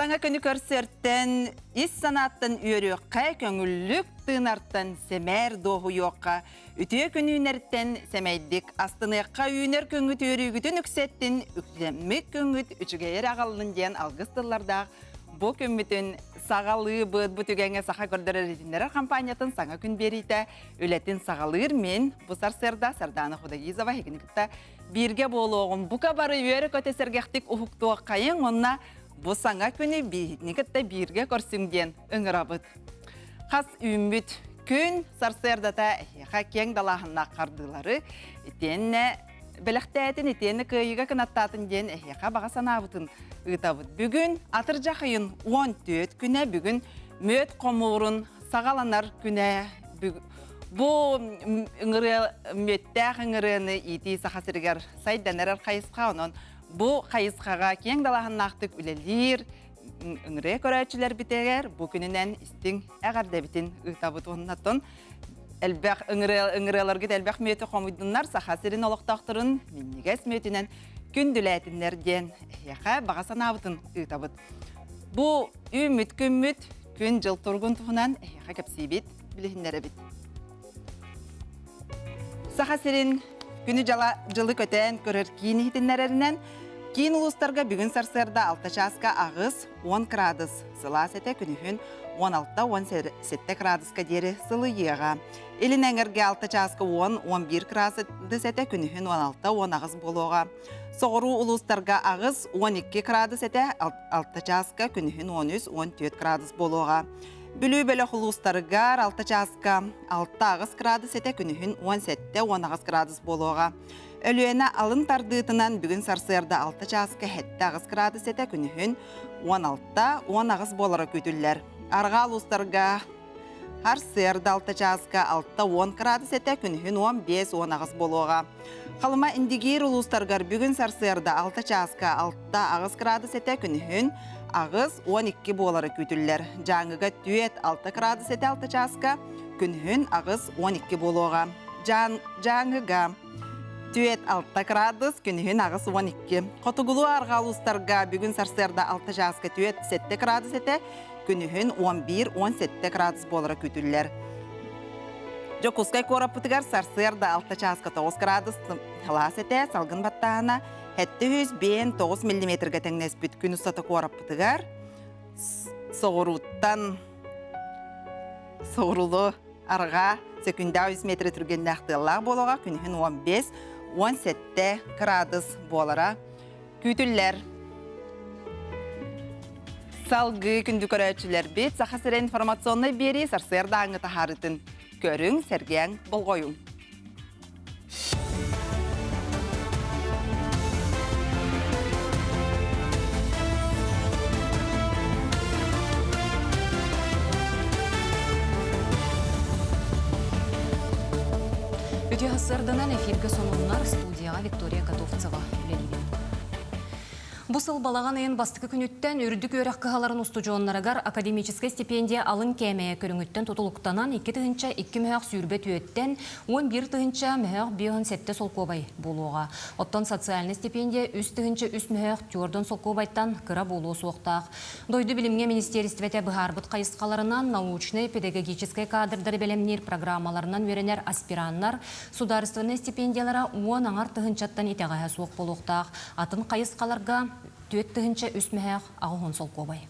Саҥа күнү көрсөртөн, ис санааттан үөрүөххэ, көҥүллүк тыынартан сэмээр дуоһуйуохха, үтүө күнүүнэртэн сэмэйдик астыныахха үүнэр күҥҥүт үөрүүгүтүн үксэттин, үктэммит күҥҥүт үчүгэйэр аҕаллын диэн алгыс тыллардаах бу күммүтүн саҕалыыбыт. Бу түгэҥҥэ Саха көрдөрөр иһитиннэрэр хампаанньатын саҥа күн биэриитэ үлэтин саҕалыыр мин бу сарсыарда Сардаана Худогизова эһигини кытта бииргэ буолуоҕум. Бука бары үөрэ-көтө сэргэхтик уһуктуоххайыҥ уонна бу саҥа күнү биһигини кытта бииргэ көрсүҥ диэн ыҥырабыт. Хас үүммүт күн сарсыардата эһиэхэ киэҥ далааһыннаах хардыылары итиэннэ бэлэхтээтин, итиэннэ кыайыыга кынаттаатын диэн эһиэхэ баҕа санаабытын ыытабыт. Бүгүн атырдьах ыйын 14 күнэ, бүгүн мүөт хомуурун саҕаланар күнэ. Бу ыҥырыа мүөттээх ыҥырыаны иитии Саха сиригэр сайдан эрэр хайысха, онон бу хайысхаҕа киэҥ далааһыннаахтык үлэлиир ыҥырыа көрөөччүлэрбитигэр бу күнүнэн истиҥ эҕэрдэбитин ыытабыт уоннаттан элбэх ыҥырыаларгыт элбэх мүөтү хомуйдуннар Саха сирин олохтоохторун минньигэс мүөтүнэн күндүлээтиннэр диэн эһиэхэ баҕа санаабытын ыытабыт. Бу үүммүт күммүт күн-дьыл туругун туһунан эһиэхэ кэпсиибит, билиһиннэрэбит. Саха сирин күнү-дьала дьылы көтөөн көрөр киин иһитиннэрэринэн, киин улуустарга бүгүн сарсыарда 6 чааска 8-10 градус, сылаас этэ күнүһүн 16-17 градуска диэри сылыйыаҕа. Илин эҥэргэ 6 чааска 10-11 градус этэ күнүһүн 16-18 буолуоҕа. Соҕуруу улуустарга 8-12 градус этэ 6 чааска күнүһүн 13-14 градус буолуоҕа. Бүлүү бөлөх улуустарыгар 6 чааска 6-8 градус этэ күнүһүн 17-18 градус буолуоҕа. Өлүөнэ алын тардыытынан бүгүн сарсыарда 6 чааска 7-8 градус этэ күнүһүн 16-18 буолара күүтүллэр. Арҕаа улуустарга Сарсыарда 6 чааска 6-10 градус этэ күнүһүн 15-18 буолуоҕа. Халыма Индигиир улуустарыгар бүгүн сарсыарда 6 чааска 6-8 градус этэ күнүһүн 8-12 буолара күүтүллэр. Дьааҥыга 4-6 градус этэ 6 чааска күнүһүн 8-12 буолуоҕа. Дьааҥыга 4-6 градус, күнүһүн 8-12. Хотугулуу арҕаа улуустарга бүгүн сарсыарда 6 чааска 4-7 градус этэ, күнүһүн 11-17 градус буолара күүтүллэр. Дьокуускай куораппытыгар сарсыарда 6 чааска 9 градус сылаас этэ, салгын баттааһына 759 миллиметргэ тэҥнэспит күн устата куораппытыгар соҕурууттан соҕурулу арҕаа сөкүндэ 3 метр түргэннээх тыаллаах буолуоҕа күнүһүн 15-17 градус буолара Күүтүллэр. Салгыы күндү көрөөччүлэрбит Саха сирэ информационнай биэрии сарсыардааҥҥы таһаарыытын көрүҥ, сэргээҥ, болҕойуҥ. Үтүө сарсыарданан эфиргэ сонуннар студияҕа Виктория Готовцева үлэлиибин. Бу сыл балаҕан ыйын бастакы күнүттэн үрдүк үөрэх кыһаларын устудьуоннарыгар академическай стипендия алын кээмэйэ көрүҥүттэн тутулуктанан 2 тыһыынча 2 мөһөөх сүүрбэ түөттэн 11 тыһыынча мөһөөх 57 солкуобай буолуоҕа. Оттон социальнай стипендия 3 тыһыынча 3 мөһөөх түөрдөн солкуобайтан кыра буолуо суохтаах. Дойду билимҥэ министиэристибэтэ быһаарбыт хайысхаларынан научнай педагогическай кадрдары бэлэмниир программаларынан үөрэнэр аспираннар судаарыстыбаннай стипендиялара уон аҥар тыһыынчаттан итэҕэһэ суох буолуохтаах. Атын хайысхаларга 4 300 мөһөөх 80 солкуобай.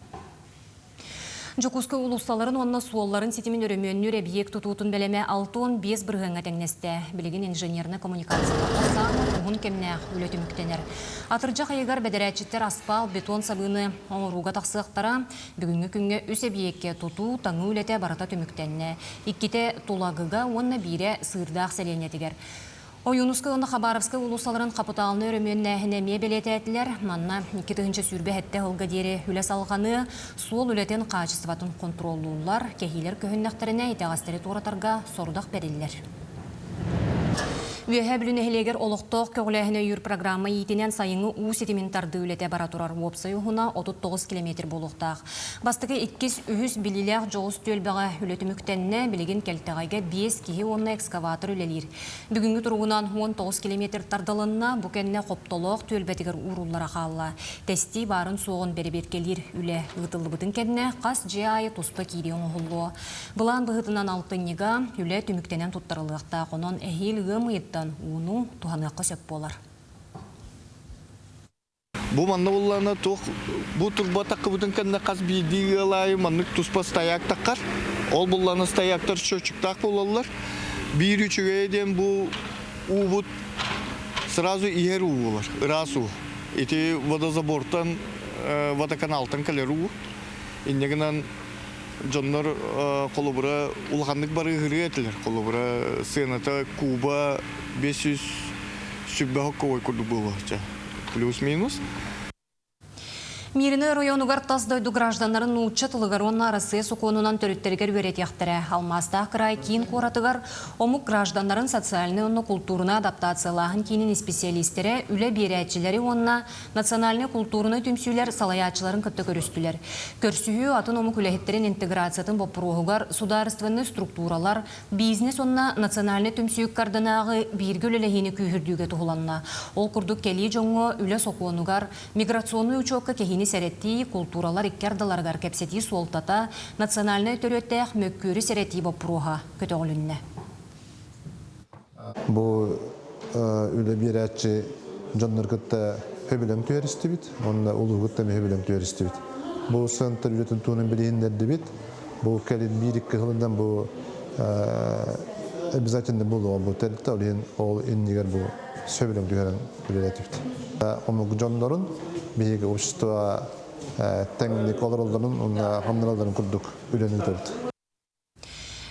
Дьокуускай улууссаларын уонна суолларын ситимин өрөмүөннүүр эбийиэк тутуутун бэлэмэ 65 бырыһыаҥҥа тэҥнэстэ. Билигин инженернэй коммуникацияларга саамай уһун кэмнээх үлэ түмүктэнэр. Атырдьах ыйыгар бэдэрээччиттэр аспаал, бетон сабыыны оҥорууга тахсыахтара. Бүгүҥҥү күҥҥэ үс эбийиэккэ тутуу, таҥыы үлэтэ барыта түмүктэннэ. Иккитэ Тулагыга уонна биирэ Сыырдаах сэлиэнньэтигэр. Ойуунускай уонна Хабаровскай уулуссаларын хапытаалынай өрөмүөннээһини эмиэ бэлиэтээтилэр. Манна 2027 сылга диэри үлэ салҕаныа, суол үлэтин хаачыстыбатын хонтуруоллууллар, кэһиилэр көһүннэхтэринэ итэҕэстэри туоратарга сорудах бэриллэр. Үөһээ Бүлүү нэһилиэгэр олохтоох көҕүлээһини өйүүр программа иитинэн сайыҥҥы уу ситимин тардыы үлэтэ бара турар. Уопсай уһуна 39 километр буолуохтаах. Бастакы, иккис, үһүс билиилээх дьоҕус түөлбэҕэ үлэ түмүктэннэ. Билигин Кэлтэҕэйгэ биэс киһи уонна экскаватор үлэлиир. Бүгүҥҥү туругунан 19 километр тардылынна, бу кэннэ Хоптолоох түөлбэтигэр ууруллара хаалла. Тэстии баарын-суоҕун бэрэбиэркэлиир үлэ ыытыллыбытын кэннэ хас дьиэ аайы туспа киирии оҥоһуллуо. Былаан быһыытынан алтынньыга үлэ түмүктэнэн туттарыллыахтаах, онон эһиил ыам ыйыттан ууну туһаныахха сөп буолар. Бу манна буллаана туох бу турба таккыбытын кэннэ хас биирдии ыал аайы маннык туспа стояк таккар. Ол буллаана стояктар счетчиктаах буолаллар. Биир үчүгэйэ диэн бу уубут сразу иһэр уу буолар, ыраас уу. Ити водозабортан, водоканалтан кэлэр уу. Инньэ гынан дьоннор холобура улаханнык барыыһырыа этилэр. Холобура сыаната куба 500 сүрбэ хокковой курдук буолуохча. Плюс-минус. Мииринэй оройуонугар тас дойду гражданнарын нуучча тылыгар уонна Арассыыйа сокуонунан төрүттэригэр үөрэтиэхтэрэ. Алмаастаах кыраай киин куоратыгар омук гражданнарын социальнай уонна култуурунай адаптациялааһын киинин исписэлиистэрэ үлэ биэрээччилэри уонна национальнай култуурунай түмсүүлэр салайааччыларын кытта көрүстүлэр. Көрсүһүү атын омук үлэһиттэрин интеграциятын боппуруоһугар судаарыстыбаннай структуралар, бизнес уонна национальнай түмсүү ыккардынааҕы бииргэ үлэлэһиини күүһүрдүүгэ туһуланна. Ол курдук кэлии дьоҥҥо үлэ сокуонугар, миграционнай учуокка кэһиини сэрэтии, култууралар икки ардыларыгар кэпсэтии суолтата, национальнай төрүөттээх мөккүөрү сэрэтии боппуруоһа көтөҕүлүннэ. Бу үлэ биэрээччи дьоннор кытта сөбүлэҥ түһэристибит уонна улууһу кытта эмиэ сөбүлэҥ түһэристибит. Бу центр үлэтин туһунан билиһиннэрдибит. Бу кэлин биир-икки сылынан бу обязательно буолуоҕа бу тэрилтэ, ол иһин ол иннигэр бу сөбүлэҥ түһэрэн үлэлэтибит. Омук дьоннорун биһиги общество тэҥник олороллорун уонна хамнаралларын курдук үлэни ыытабыт.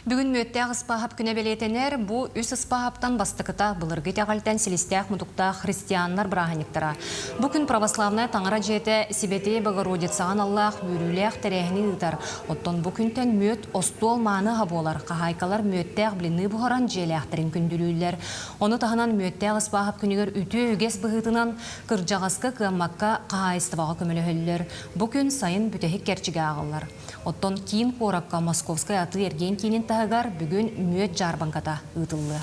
Бүгүн мүөттээх ыспааһап күнэ бэлиэтэнэр. Бу үс ыспааһаптан бастакыта былыргы итэҕэлтэн силистээх-мутуктаах христианнар бырааһынньыктара. Бу күн православнай таҥара дьиэтэ Сибэтиэй Богородицаҕа аналлаах үөрүүлээх тэрээһини ыытар. Оттон бу күнтэн мүөт остуол мааны аһа буолар. Хаһаайкалар мүөттээх блины буһаран дьиэлээхтэрин күндүлүүллэр. Ону таһынан мүөттээх ыспааһап күнүгэр үтүө үгэс быһыытынан кырдьаҕаска, кыаммакка хаһаайыстыбаҕа көмөлөһөллөр. Бу күн сайын бүтэһик кэрчигэ ааҕыллар. Оттон киин куоракка Московскай атыы-эргиэн киинин таһыгар бүгүн мүөт дьаарбаҥката ыытыллыа.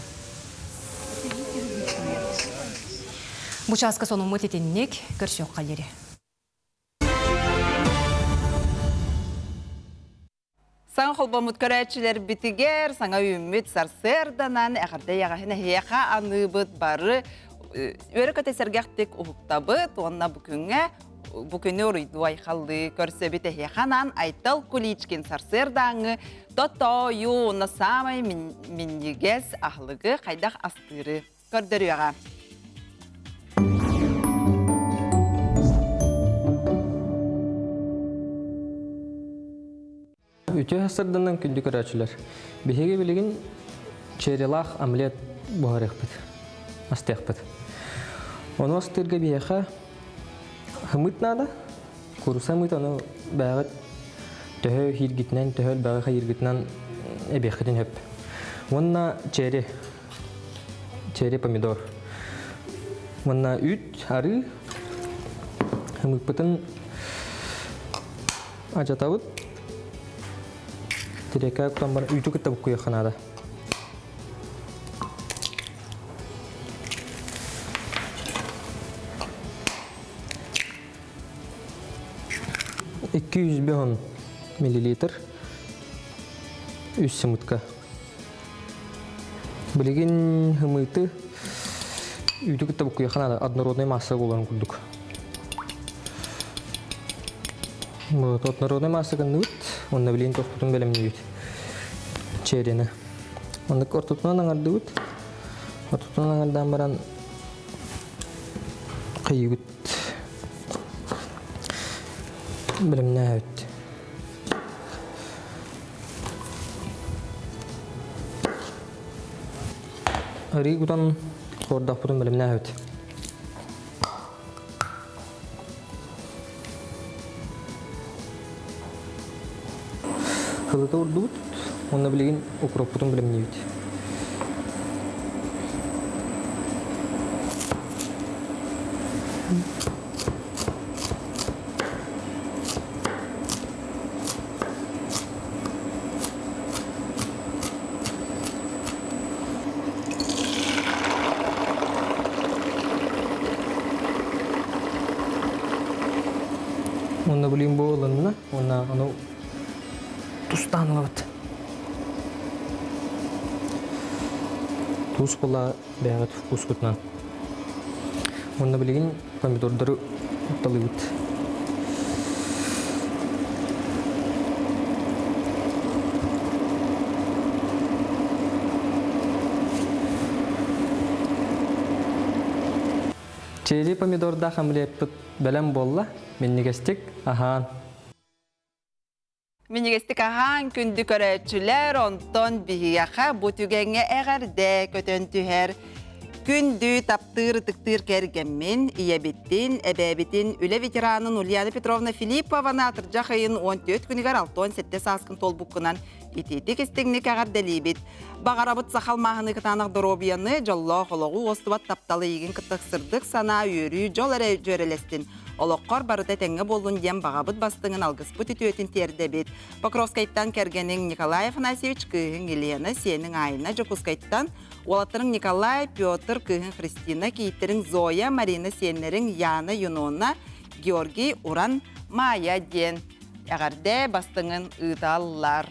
Бу чааска сонуммут итинник, көрсүөххэ диэри. Саҥа холбоммут көрөөччүлэрбитигэр саҥа үүммүт сарсыарданан эҕэрдэ эйэҕэһин эһиэхэ аныыбыт бары үөрэ-көтө сэргэхтик уһуктабыт уонна бу күҥҥэ Бу күнү уруйдуу айхаллыы көрсөбүт эһиэхэ анаан Айтал Куличкин сарсыардааҥҥы тотоойу уонна саамай минньигэс аһылыгы хайдах астыыры көрдөрүөҕэ. Үтүө сырдынан күндү көрөөччүлэр. Биһиги билигин черилаах омлет буһарыахпыт, астыахпыт. Ону астыырга биһиэхэ хымыт наада. Куруса ымыт ону бэйэҕит төһө иһииргитинэн, төһө элбэҕи хайыыргытынан эбиэххитин сөп. Уонна черри, черри помидор. Уонна үүт, арыы, хымыппытын Ажатабыт. Тирэкэ кутан баран үүтү кытта буккуйуохха наада. 205 миллилитр үс сымытка. Билигин хымыты үүтү кытта буккуйуохха наада однородная масса буоларын курдук. Вот однородная масса гынныбыт, онно билигин тохпутун бэлэмниибит. Черини. Оннук ортотунан аҥардыбыт. Ортотунан аҥардаан баран кыйыбыт. Бэлэмнээбит. Арыы кутан хордохпутун бэлэмнээбит. Кылыта урдубут, уонна билигин укроппутун бэлэмниибит. Булин бу ылынна уонна ону тустаан ылабыт. Туус була бэйэҕит вкускутунан. Уонна билигин помидордары талыыбыт. Черри помидордаах омлеппыт бэлэм буолла. Минньигэстик аһаан. Минньигэстик аһаан күндү көрөөччүлэр, онтон биһиэхэ бу түгэҥҥэ эҕэрдэ көтөн түһэр. Күндү, таптыыр, ытыктыыр кэргэммин, ийэбиттин, эбээбитин, үлэ ветеранын Ульяна Петровна Филиппованы атырдьах ыйын 14 күнүгэр 67 сааскын туолбуккунан итиитик истиҥник эҕэрдэлиибит. Баҕарабыт сахал мааһыны кытаанах доруобуйаны, дьоллоох олоҕу уостубат тапталы эйигин кытта сырдык санаа, үөрүү, дьол эрэ дьүөрэлэстин. Олоххор барыта этэҥҥэ буоллун диэн баҕабыт бастыҥын алгыспыт үтүөтүн тиэрдэбит. Покровскайтан кэргэниҥ Николай Афанасьевич, кыыһыҥ Елена, сиэниҥ Айна, Дьокуускайтан уолаттарыҥ Николай, Петр, кыыһыҥ Христина, кийииттэриҥ Зоя, Марина, сиэннэриҥ Яна, Юнона, Георгий, Уран, Майя диэн эҕэрдэ бастыҥын ыыталлар.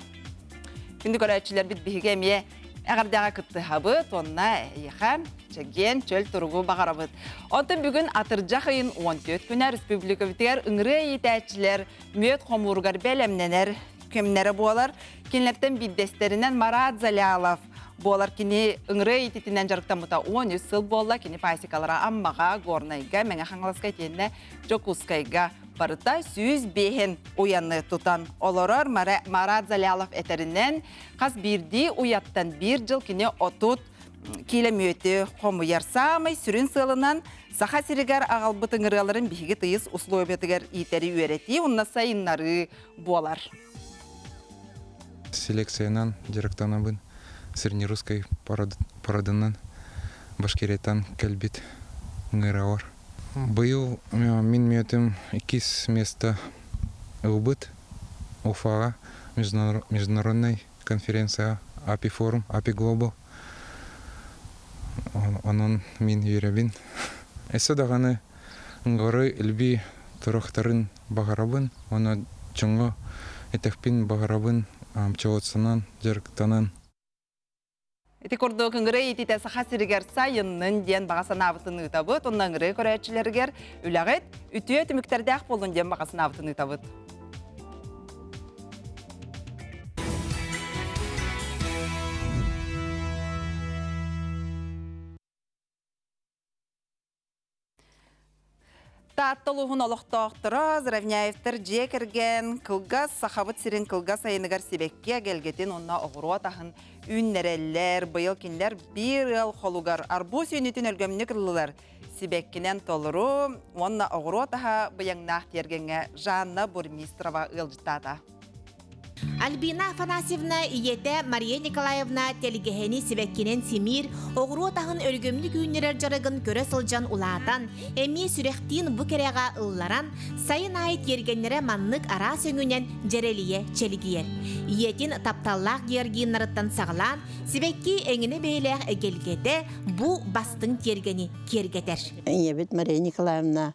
Күндү көрөөччүлэрбит биһиги эмиэ эҕэрдэҕэ кыттыһабыт уонна эйиэхэ чэгиэн чөл туругу баҕарабыт. Онтон бүгүн атырдьах ыйын 14 күнэ республикабытыгар ыҥырыа иитээччилэр мүөт хомууругар бэлэмнэнэр кэмнэрэ буолар. Кинилэртэн биирдэстэринэн Марат Залялов буолар. Кини ыҥырыа иититинэн дьарыктаммыта 13 сыл буолла. Кини пасекалара Аммаҕа, Горнайга, Мэҥэ Хаҥаласка итиэннэ Дьокуускайга барыта 105 уйаны тутан олорор. Марат Залялов этэринэн, хас биирдии уйаттан биир дьыл кини 30 киилэ мүөтү хомуйар. Саамай сүрүн сыалынан Саха сиригэр аҕалбыт ыҥырыаларын биһиги тыйыс условиятыгар иитэри үөрэтии уонна сайыннарыы буолар. Селекциянан дьарыктанабын среднерусской породынан Башкирияттан кэлбит ыҥырыалар. Быйыл мин мүөтүм иккис место ылбыт Уфаҕа международнай конференция АПИ форум, АПИ Глобал. Онон мин үөрэбин. Өссө даҕаны ыңгыры илби турахтарын баҕарабын уонна дьоҥҥо этэхпин баҕарабын пчеловодствонан дьарыктанан. Ити курдук ыҥырыы иитиитэ Саха сиригэр сайыннын диэн баҕа санаабытын ыытабыт. Онно ыҥырыы көрөөччүлэригэр үлэҕит үтүө түмүктэрдээх буоллун диэн баҕа санаабытын ыытабыт. Таатта улууһун олохтоохторо Заровняевтар дьиэ кэргэн кылгас Сахабыт сирин кылгас айыныгар сибэкки эгэлгэтин уонна оҕуруот аһын үүннэрэллэр. Быйыл кинилэр биир ыал холугар арбуз үүнүүтүн өлгөмнүк ыллылар. Сибэккинэн толору уонна оҕуруот аһа быйаҥнаах тиэргэҥҥэ Жанна Бурмистрова ыалдьыттаата. Альбина Афанасьевна ийэтэ Мария Николаевна тэлгэһэни сибэккинэн симиир, оҕуруот аһын өлгөмнүк үүннэрэр дьарыгын көрө сылдьан улаатан, эмиэ сүрэхтиин бу кэрэҕэ ылларан, сайын аайы тиэргэннэрэ маннык араас өҥүнэн дьэрэлийэ чэлгийэр. Ийэтин тапталлаах георгиннарыттан саҕалаан, сибэкки эҥинэ бэйэлээх эгэлгэтэ бу бастыҥ тиэргэни киэргэтэр. Ийэбит Мария Николаевна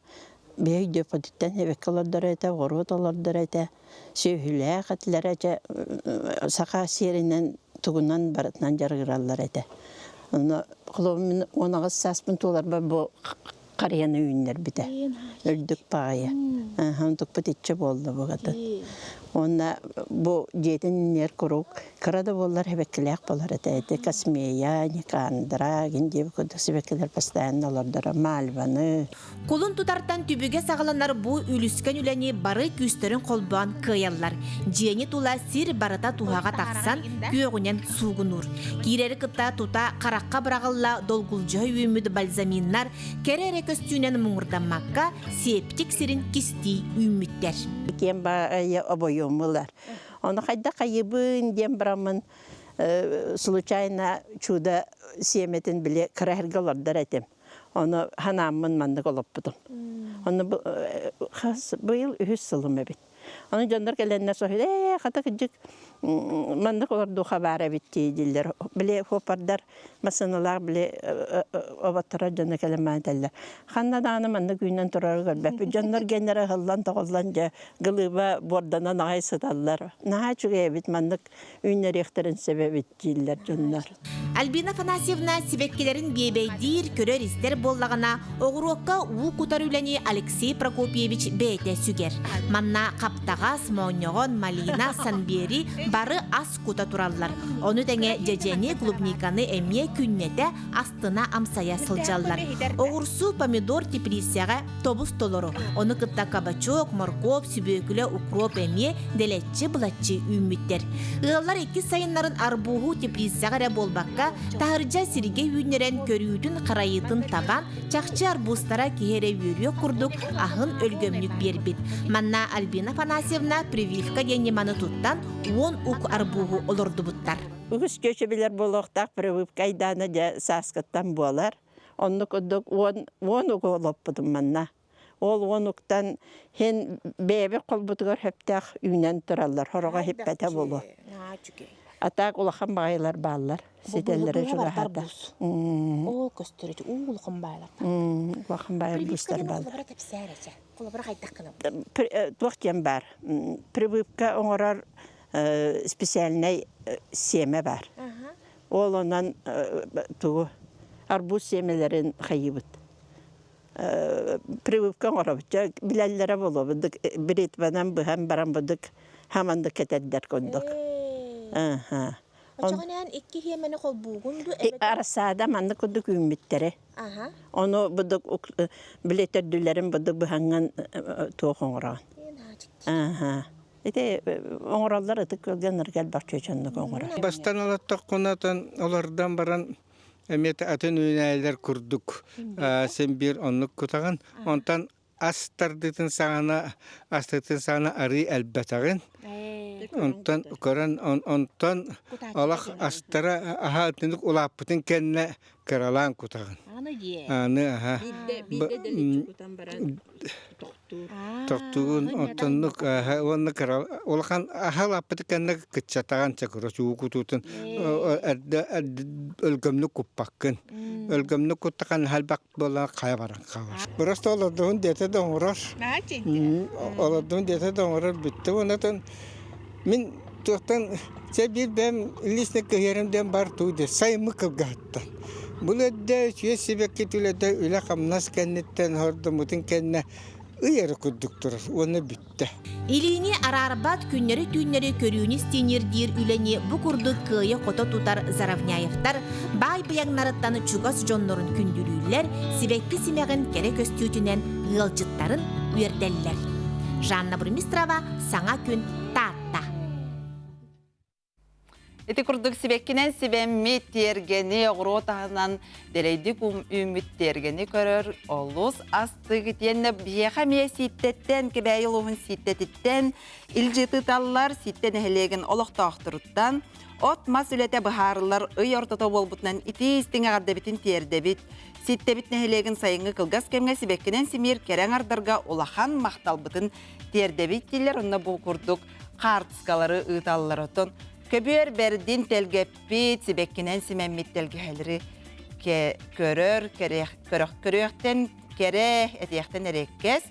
биһиги өйдүөхпүтүттэн сибэкки олордор этэ, оҕуруот олордор этэ. Сүөһүлээх этилэрэ дьэ саха сиэринэн тугунан барытынан дьарыгыраллар этэ. Онно холобур мин 18 сааспын туоларбар бу харыйаны үүннэрбитэ. Үрдүк баҕайы. Онтукпут иччэ буолла букатын. Уонна бу дьиэтин иннигэр куруук кыра да буоллар сибэккилээх буолар этэ. Ити Космея, Никандра, гин диэбит курдук сибэккилэр постоянно олордоро. Мальваны. Кулун тутартан түбүгэ саҕаланар бу үлүскэн үлэни бары күүстэрин холбоон кыайаллар. Дьиэни тула сир барыта туһаҕа тахсан, күөҕүнэн суугунуур. Киирэри кытта тута харахха быраҕылла долгулдьуһа үүммүт бальзаминнар кэрэ эрэ көстүүнэн муҥурдаммакка, септик сирин кистии үүммүттэр. Киэн баайа обойуомулар. Ону хайдах хайыбын диэн бараммын случайно чудо сиэмэтин били кыра сиргэ олордор этим. Ону ханааммын маннык олоппутум. Ону хас быйыл үһүс сылым эбит. Ону дьоннор кэлэннэр соһуйда, ээ, хата кырдьык Маннык олордуха баар эбит дии дииллэр. Били хуопардар массыыналаах били оботторо дьоно кэлэн маан этэллэр. Ханна даҕаны маннык үүнэн турары көрбөппүт. Дьоннор геннэрэ ыһыллан-тоҕуллан дьэ гылыыба буорданан аҕай сыталлар. Наһаа үчүгэй эбит маннык үүннэриэхтэрин сөп эбит дииллэр дьоннор. Альбина Афанасьевна сибэккилэрин биэбэйдиир, көрөр-истэр буоллаҕына, оҕуруокка уу кутар үлэни Алексей Прокопьевич бэйэтэ сүгэр. Манна хаптаҕас, моонньоҕон, малина, санбери бары ас кута тураллар. Ону тэҥэ дьэдьэни, клубниканы эмиэ күннэтэ астына амсайа сылдьаллар. Оҕурсу, помидор теплицэҕэ тобус толору. Ону кытта кабачок, моркуоп, сүбүөкүлэ, укроп эмиэ дэлэччи-былаччы үүммүттэр. Ыаллар икки сайыннарын арбуһу теплицэҕэ эрэ буолбакка, таһырдьа сиргэ үүннэрэн көрүүтүн-харайыытын табан, чахчы арбузтара киһи эрэ үөрүөх курдук аһын өлгөмнүк биэрбит. Манна Альбина Афанасьевна прививка диэн ньыманы туттан, 10 ук арбуһу олордубуттар. Үгүс чүөчэ билэр буолуохтаах прививка айдаана дьэ сааскыттан буолар. Оннук курдук 10 угу олоппутум манна. Ол 10 уктан һин бэйэбит холбутугар сөптөөх үүнэн тураллар. Хороҕо хиппэтэ буолуо. А так улахан баҕайылар бааллар. Ситэллэрэ чугаһаата. Ол көстөр уу улахан баайлар. Улахан баайар бустар бааллар. Туох диэн баар. Прививка оҥорор специальнай сиэмэ баар. Ол онон тугу арбуз сиэмэлэрин хайыыбыт. Прививка оҥоробут. Дьэ билэллэрэ буолуо будук бритванан быһан баран будук хамандык кэтэрдэр курдук. Аха. Очоҕунан икки хиэмэни холбуугун ду Арасаада маннык курдук үүммүттэрэ. Ону будук били төрдүлэрин будук быһаҥҥан туох оҥороон. Аха. Ити оҥороллор ытык күөлгэ ынырык элбэх чүөчөннүк оҥорор. Бастан олоттоххуна олордон баран эмиэ атын үүнээйилэр курдук син биир оннук кутаҕын. Онтон ас тардыытын саҕана астыытын саҕана арыы элбэтэҕин. Онтон көрөн онтон олох астара аһа итинник улааппытын кэннэ кыралаан кутаҕын. Аны аһа тохтугун оттоннук уонна кыра улахан аһа улааппыт кэннэ кыччатаҕын чакыра чуу кутуутун эрдэ өлгөмнүк куппаккын өлгөмнүк куттахан элбэх буолан хайа баран хаалар просто олордуһун диэтэ да оҥорор олордуһун диэтэ да оҥорор бүттэ уонна мин туохтан чэ биир бэйэм лично кыһыарым диэн бар туу диэ сайыммы кылгаһыттан Бу үлэдэ үчүгэй сибэкки үлэтэ үлэ-хамнас кэнниттэн хордоммутун кэннэ ый эрэ курдук турар уонна бүттэ. Илиини араарбат күннэри-түүннэри көрүүнү истиниирдиир үлэни бу курдук кыайа-хото тутар Заровняевтар баай быйаҥнарыттан чугас дьоннорун күндүлүүллэр, сибэкки симэҕин кэрэ көстүүтүнэн ыалдьыттарын үөрдэллэр. Жанна Бурмистрова, Саҥа күн, Таатта. Ити курдук сибэккинэн сибэммит тиэргэни оҕуруо таһынан дэлэйдик үүммүт тиэргэни көрөр олус астык итиэннэ биһиэхэ эмиэ Сииттэттэн Кэбээйи улууһун Сииттэтиттэн илдьи тыталлар Сииттэ нэһилиэгин олохтоохторуттан от-мас үлэтэ быһаарыллар ый ортото буолбутунан итии истиҥ эҕэрдэбитин тиэрдэбит. Сииттэбит нэһилиэгин сайыҥҥы кылгас кэмҥэ сибэккинэн симиир кэрэ аҥардарга улахан махталбытын тиэрдэбит дииллэр. Онно бу курдук хаартыскалары ыыталлар. Оттон көбүөр бэрдин тэлгэппит, сибэккинэн симэммит тэлгэһэлэри көрөр, көрүөхтэн кэрэ, этиэхтэн эрэккэс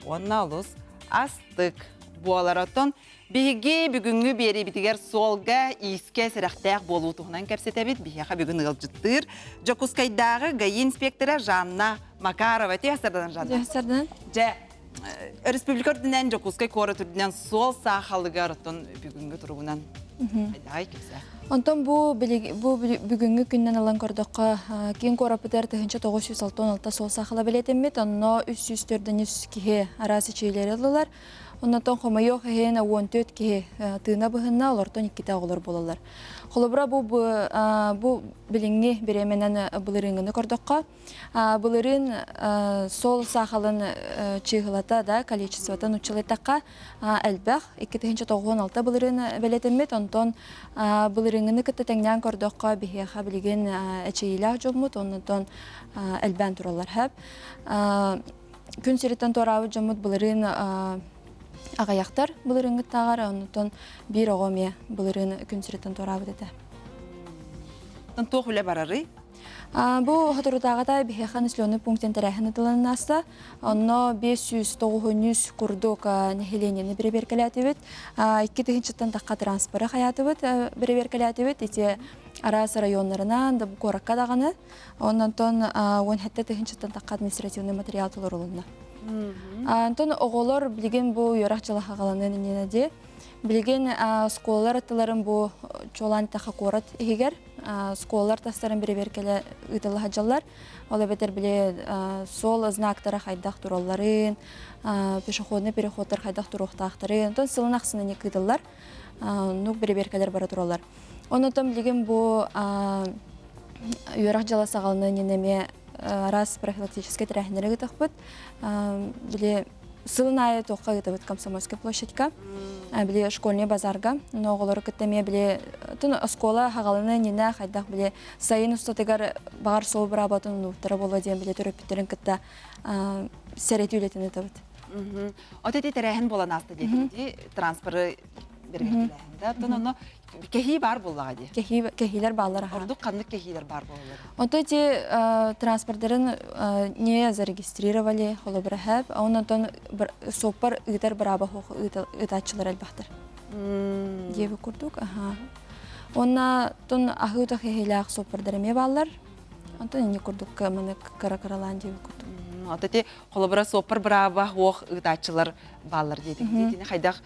уонна олус астык буолар. Оттон биһиги бүгүҥҥү биэриибитигэр суолга иискэ сэрэхтээх буолуу туһунан кэпсэтэбит. Биһиэхэ бүгүн ыалдьыттыыр Дьокуускайдааҕы ГАИ инспектора Жанна Макарова. Тиэхсэрдэн Жанна. Тиэхсэрдэн. Дьэ, Республика үрдүнэн Дьокуускай куорат үрдүнэн суол саахалыгар оттон бүгүҥҥү туругунан хайдаҕай кэпсээ. Онтон бу бу бүгүҥҥү күннэн ылан көрдөххө, киин куораппытыгар 1966 суол саахала бэлиэтэммит, онно 304 киһи араас эчэйиилэри ыллылар. Оннотон хомойуох иһин 14 киһи тыына быһынна, олортон иккитэ оҕолор буолаллар. Холобура бу бу билиҥҥи бириэмэнэн былырыыҥҥыны көрдөххө, Былырыын сол саахалын чыыһылата да количествота нуччалыйтахха элбэх 2096 былырыын бэлиэтэммит онтон былырыыҥҥыны кытта тэҥнээн көрдөххө биһиэхэ билигин эчэйиилээх дьоммут оннотон элбээн тураллар хэп күн сириттэн туораабыт дьоммут былырыын Аҕыйахтар былырыыҥҥыттааҕар, онтон биир оҕо эмиэ былырыын күн сириттэн туораабыт этэ. Оттон туох үлэ барарый? Бу соторутааҕыта биһиэхэ населенный пунктан тэрээһин ытыллан ааста. Онно 593 курдук нэһилиэнньэни бэрэбиэркэлээтибит. 2000-тан тахха транспоры хайаатыбыт, бэрэбиэркэлээтибит. Ити араас районнарынан, да куоракка даҕаны. Онтон 17 тыһыынчаттан тахха административный материал толорулунна. Онтон оҕолор билигин бу үөрэх дьыла хаҕаланыан иннинэ дии. Билигин оскуолалар аттыларын бу чуолаан таха куорат иһигэр оскуолалар тастарын бэрэбиэркэлэ ыытылла сылдьаллар. Ол эбэтэр били суол знактара хайдах туралларын, пешеходный переходтар хайдах туруохтаахтарын, онтон сылын ахсын ини ыытыллар. Оннук бэрэбиэркэлэр бара тураллар. Онтон билигин бу үөрэх дьыла саҕаланыан иннинэ эмиэ араас профилактическай тэрээһиннэри ыытыахпыт. Били сылын аайы туохха ыытабыт Комсомольскай площадька, били школьный базарга. Но оҕолору кытта эмиэ били тун оскуола хаҕаланы иннинэ хайдах били сайын устатыгар баҕар суол быраабатын унуктара буолуо диэн били төрөппүттэрин кытта сэрэтии үлэтин ыытабыт. От эти тэрээһин буолан ааста диэтиҥ транспоры бэргэһэлээһин да оттон онно кэһии баар буоллаҕа дии. Кэһии кэһиилэр бааллар аха. Ордук ханнык кэһиилэр баар буолаллар? Онто ити транспордарын не зарегистрировали холобура хэп, онон суоппар ыытар бырааба суох ыытааччылар элбэхтэр. Диэби курдук, аха. Уонна тон аһыы утах иһилээх суоппардар эмиэ бааллар. Онтон инни курдук маны кыра-кыралаан диэби курдук. От ити холобура суоппар бырааба суох ыытааччылар бааллар диэтик. Итини хайдах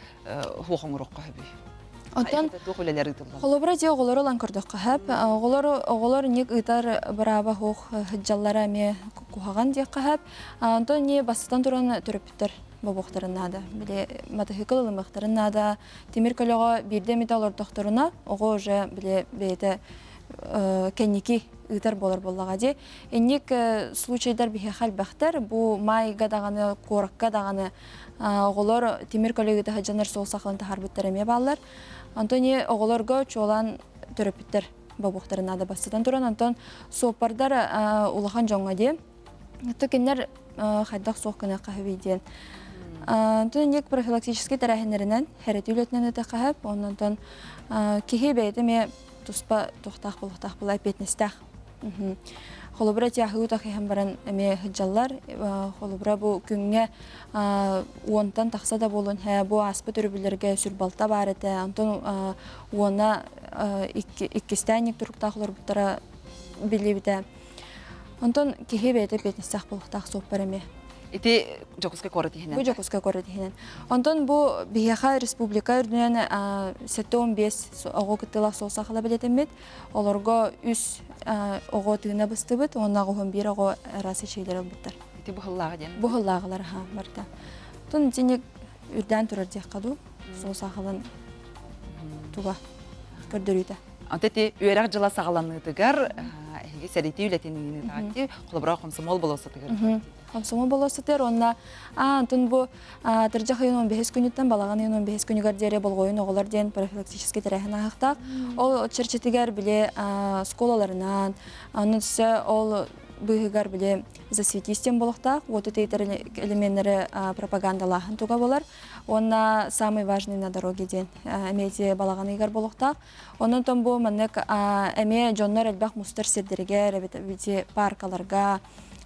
хуох оҥоруохха сөбүй? Оттон туох үлэлэр ыытыллар? Холобура дьиэ оҕолору ылан көрдөххө сөп. Оҕолор оҕолор ник ыытар бырааба суох сылдьаллара эмиэ куһаҕан диэххэ сөп. Онтон не бастатан туран төрөппүттэр бобуохтарын наада. Били матаһыыкыл ылымыахтарын наада. Тимир көлөҕө биирдэ эмитэ олордохторуна оҕо уже били бэйэтэ кэнники ыытар буолар буоллаҕа дии. Инник случайдар биһиэхэ элбэхтэр. Бу маайга даҕаны, куоракка даҕаны Оҕолор тимир көлө ыыта сылдьаннар суол сахалын таһаарбыттар эмиэ бааллар. Онтон оҕолорго чуолаан төрөппүттэр бобуохтарын наада бастатан туран, онтон суоппардар улахан дьоҥҥо диэн, то кинилэр хайдах суох гыныахха сөбүй диэн. Онтон инник профилактическай тэрээһиннэринэн хэрэтии үлэтинэн ыытыахха сөп. Онтон киһи бэйэтэ эмиэ туспа туохтаах буолуохтаах була эппиэтинэстээх. Холобура тиаһыы утах иһэн баран эмиэ сылдьаллар. Холобура бу күҥҥэ уонтан тахса да буолуон һээ бу ааспыт өрөбүллэргэ сүрбалта баар этэ. Онтон уона иккистээн туруктаах олорбуттара биллибитэ. Онтон киһи бэйэтэ эппиэтинэстээх буолуохтаах суоппар эмиэ. Ити Дьокуускай куорат иһинэн. Бу Дьокуускай куорат иһинэн. Онтон бу биһиэхэ республика үрдүнэн 75 оҕо кыттыылаах суол сахала бэлиэтэммит. Олорго үс оҕо тыына быстыбыт уонна 81 оҕо араас эчэйиилэр ылбыттар. Ити быһыллааҕы диэн? Быһыллааҕылар аха барыта. Тун итини үрдээн турар диэххэ дуу, суол саахалын туга көрдөрүүтэ. Аты ити үөрэх дьыла саҕаланыытыгар эһиги сэрэтии үлэтин ыытааччы холобура комсомол болуоссатыгар Комсомол болуоссатыгар уонна антон бу Атырдьах ыйын 15 күнүттэн балаҕан ыйын 15 күнүгэр диэри болҕойун оҕолор диэн профилактическай тэрээһин ааһыахтаах. Ол чэрчитигэр били оскуолаларынан, онон өссө ол быыһыгар били засветись диэн буолуохтаах, уоту тэйтэр элеменнэри пропагандалааһын туга буолар. Уонна самый важный на дороге диэн эмиэ ити балаҕан ыйыгар буолуохтаах. Онон бу маннык эмиэ дьоннор элбэх мустар сирдэригэр, эбэтэр паркаларга,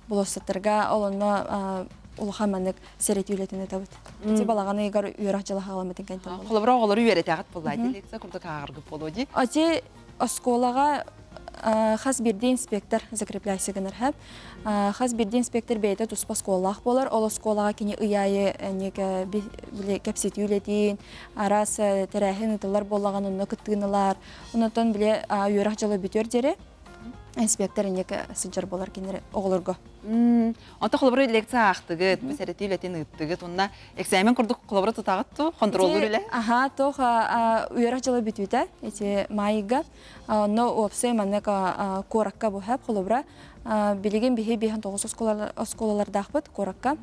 болуоссаттарга ол онно улахан маннык сэрэтии үлэтин ыытабыт. Ити балаҕан ыйыгар үөрэх дьыла хаҕаламмытын кэнниттэн буолар. Холобура оҕолору үөрэтэҕит буоллаа дии лекция курдук ааҕаргыт буолуо дии. Ати оскуолаҕа хас биирдии инспектор закрепляйся гынар хэп. Хас биирдии инспектор бэйэтэ туспа оскуолалаах буолар. Ол оскуолаҕа кини ый аайы били кэпсэтии үлэтин, араас тэрээһин ыытыллар буоллаҕын онно кыттыыны ылар. Онтон били үөрэх дьыла бүтүөр диэри инспектор инники сылдьар буолар кинилэр оҕолорго. Онто холобура лекция аахтыгыт, сэрэтии үлэтин ыыттыгыт, уонна экзамен курдук холобура тутаҕыт ту, контроллуур үлэ? Аха, тох үөрэх дьыла бүтүүтэ, ити маайга, онно уопсай маннык куоракка бу хэп холобура билигин биһи биһэн тоҕус оскуолалардаахпыт куоракка.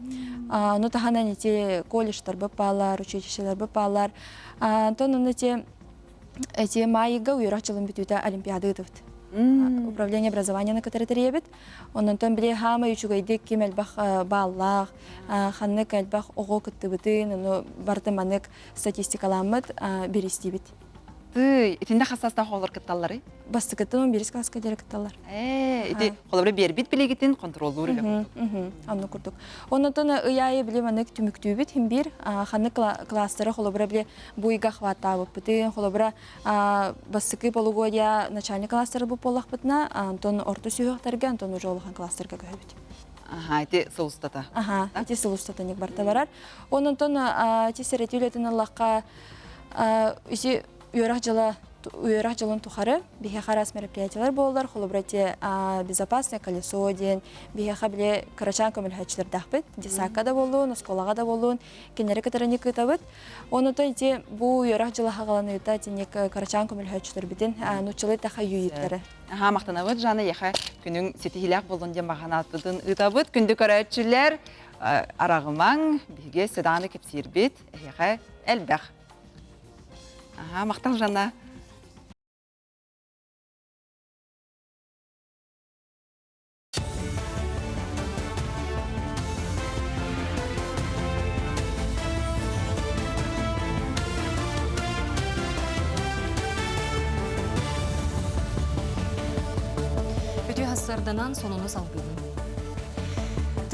Ону таһынан ити колледжтарбыт баалар, училищеларбыт баалар. Онтон онно ити эти маайга үөрэх дьылын бүтүүтэ олимпиада ыытыбыт. Управление образованияны кытары тэрийэбит. Оннонтон били хаамай үчүгэйдик ким элбэх бааллаах, ханнык элбэх оҕо кыттыбытын, ону барыта маннык статистикаламмыт биристиибит. Тый, итиннэ хас саастаах оҕолор кытталларый? Бастакыттан 11 класска диэри кытталлар. Ээ, ити холобура биэрбит билигитин контроллуур үлэ курдук. Оннук курдук. Оннотон ый аайы били маннык түмүктүүбүт хим биир ханнык класстары холобура били бу ыйга хваттаабыппытын, холобура бастакы полугодия начальник класстары бу буоллахпытына, Антон орто сүһүөхтэргэ, Антон уже улахан класстарга көһөбүт. Аха, ити сыл устата. Аха, ити сыл устата ник барта барар. Онон ити сэрэтии үлэтин ыллахха ити үөрэх дьыла үөрэх дьылын тухары биһиэхэ араас мероприятиялар буолаллар. Холобура ити безопасное колесо диэн биһиэхэ били кырачаан көмөлөһөөччүлэрдээхпит. Десакка да буоллун, оскуолаҕа да буоллун, кинилэри кытары ыытабыт. Онута ити бу үөрэх дьыла хаҕаланыыта итинник кырачаан көмөлөһөөччүлэрбитин нууччалыы таха юиттары. Аха, махтанабыт Жанна, яха күнүҥ ситиһиилээх буоллун диэн баҕанаатытын ыытабыт. Күндү көрөөччүлэр, араҕымаҥ, биһиги седаны кэпсиирбит, эһиэхэ элбэх. Аха, махтал Жанна. Үтүө сарданан сонуну салгыыбын.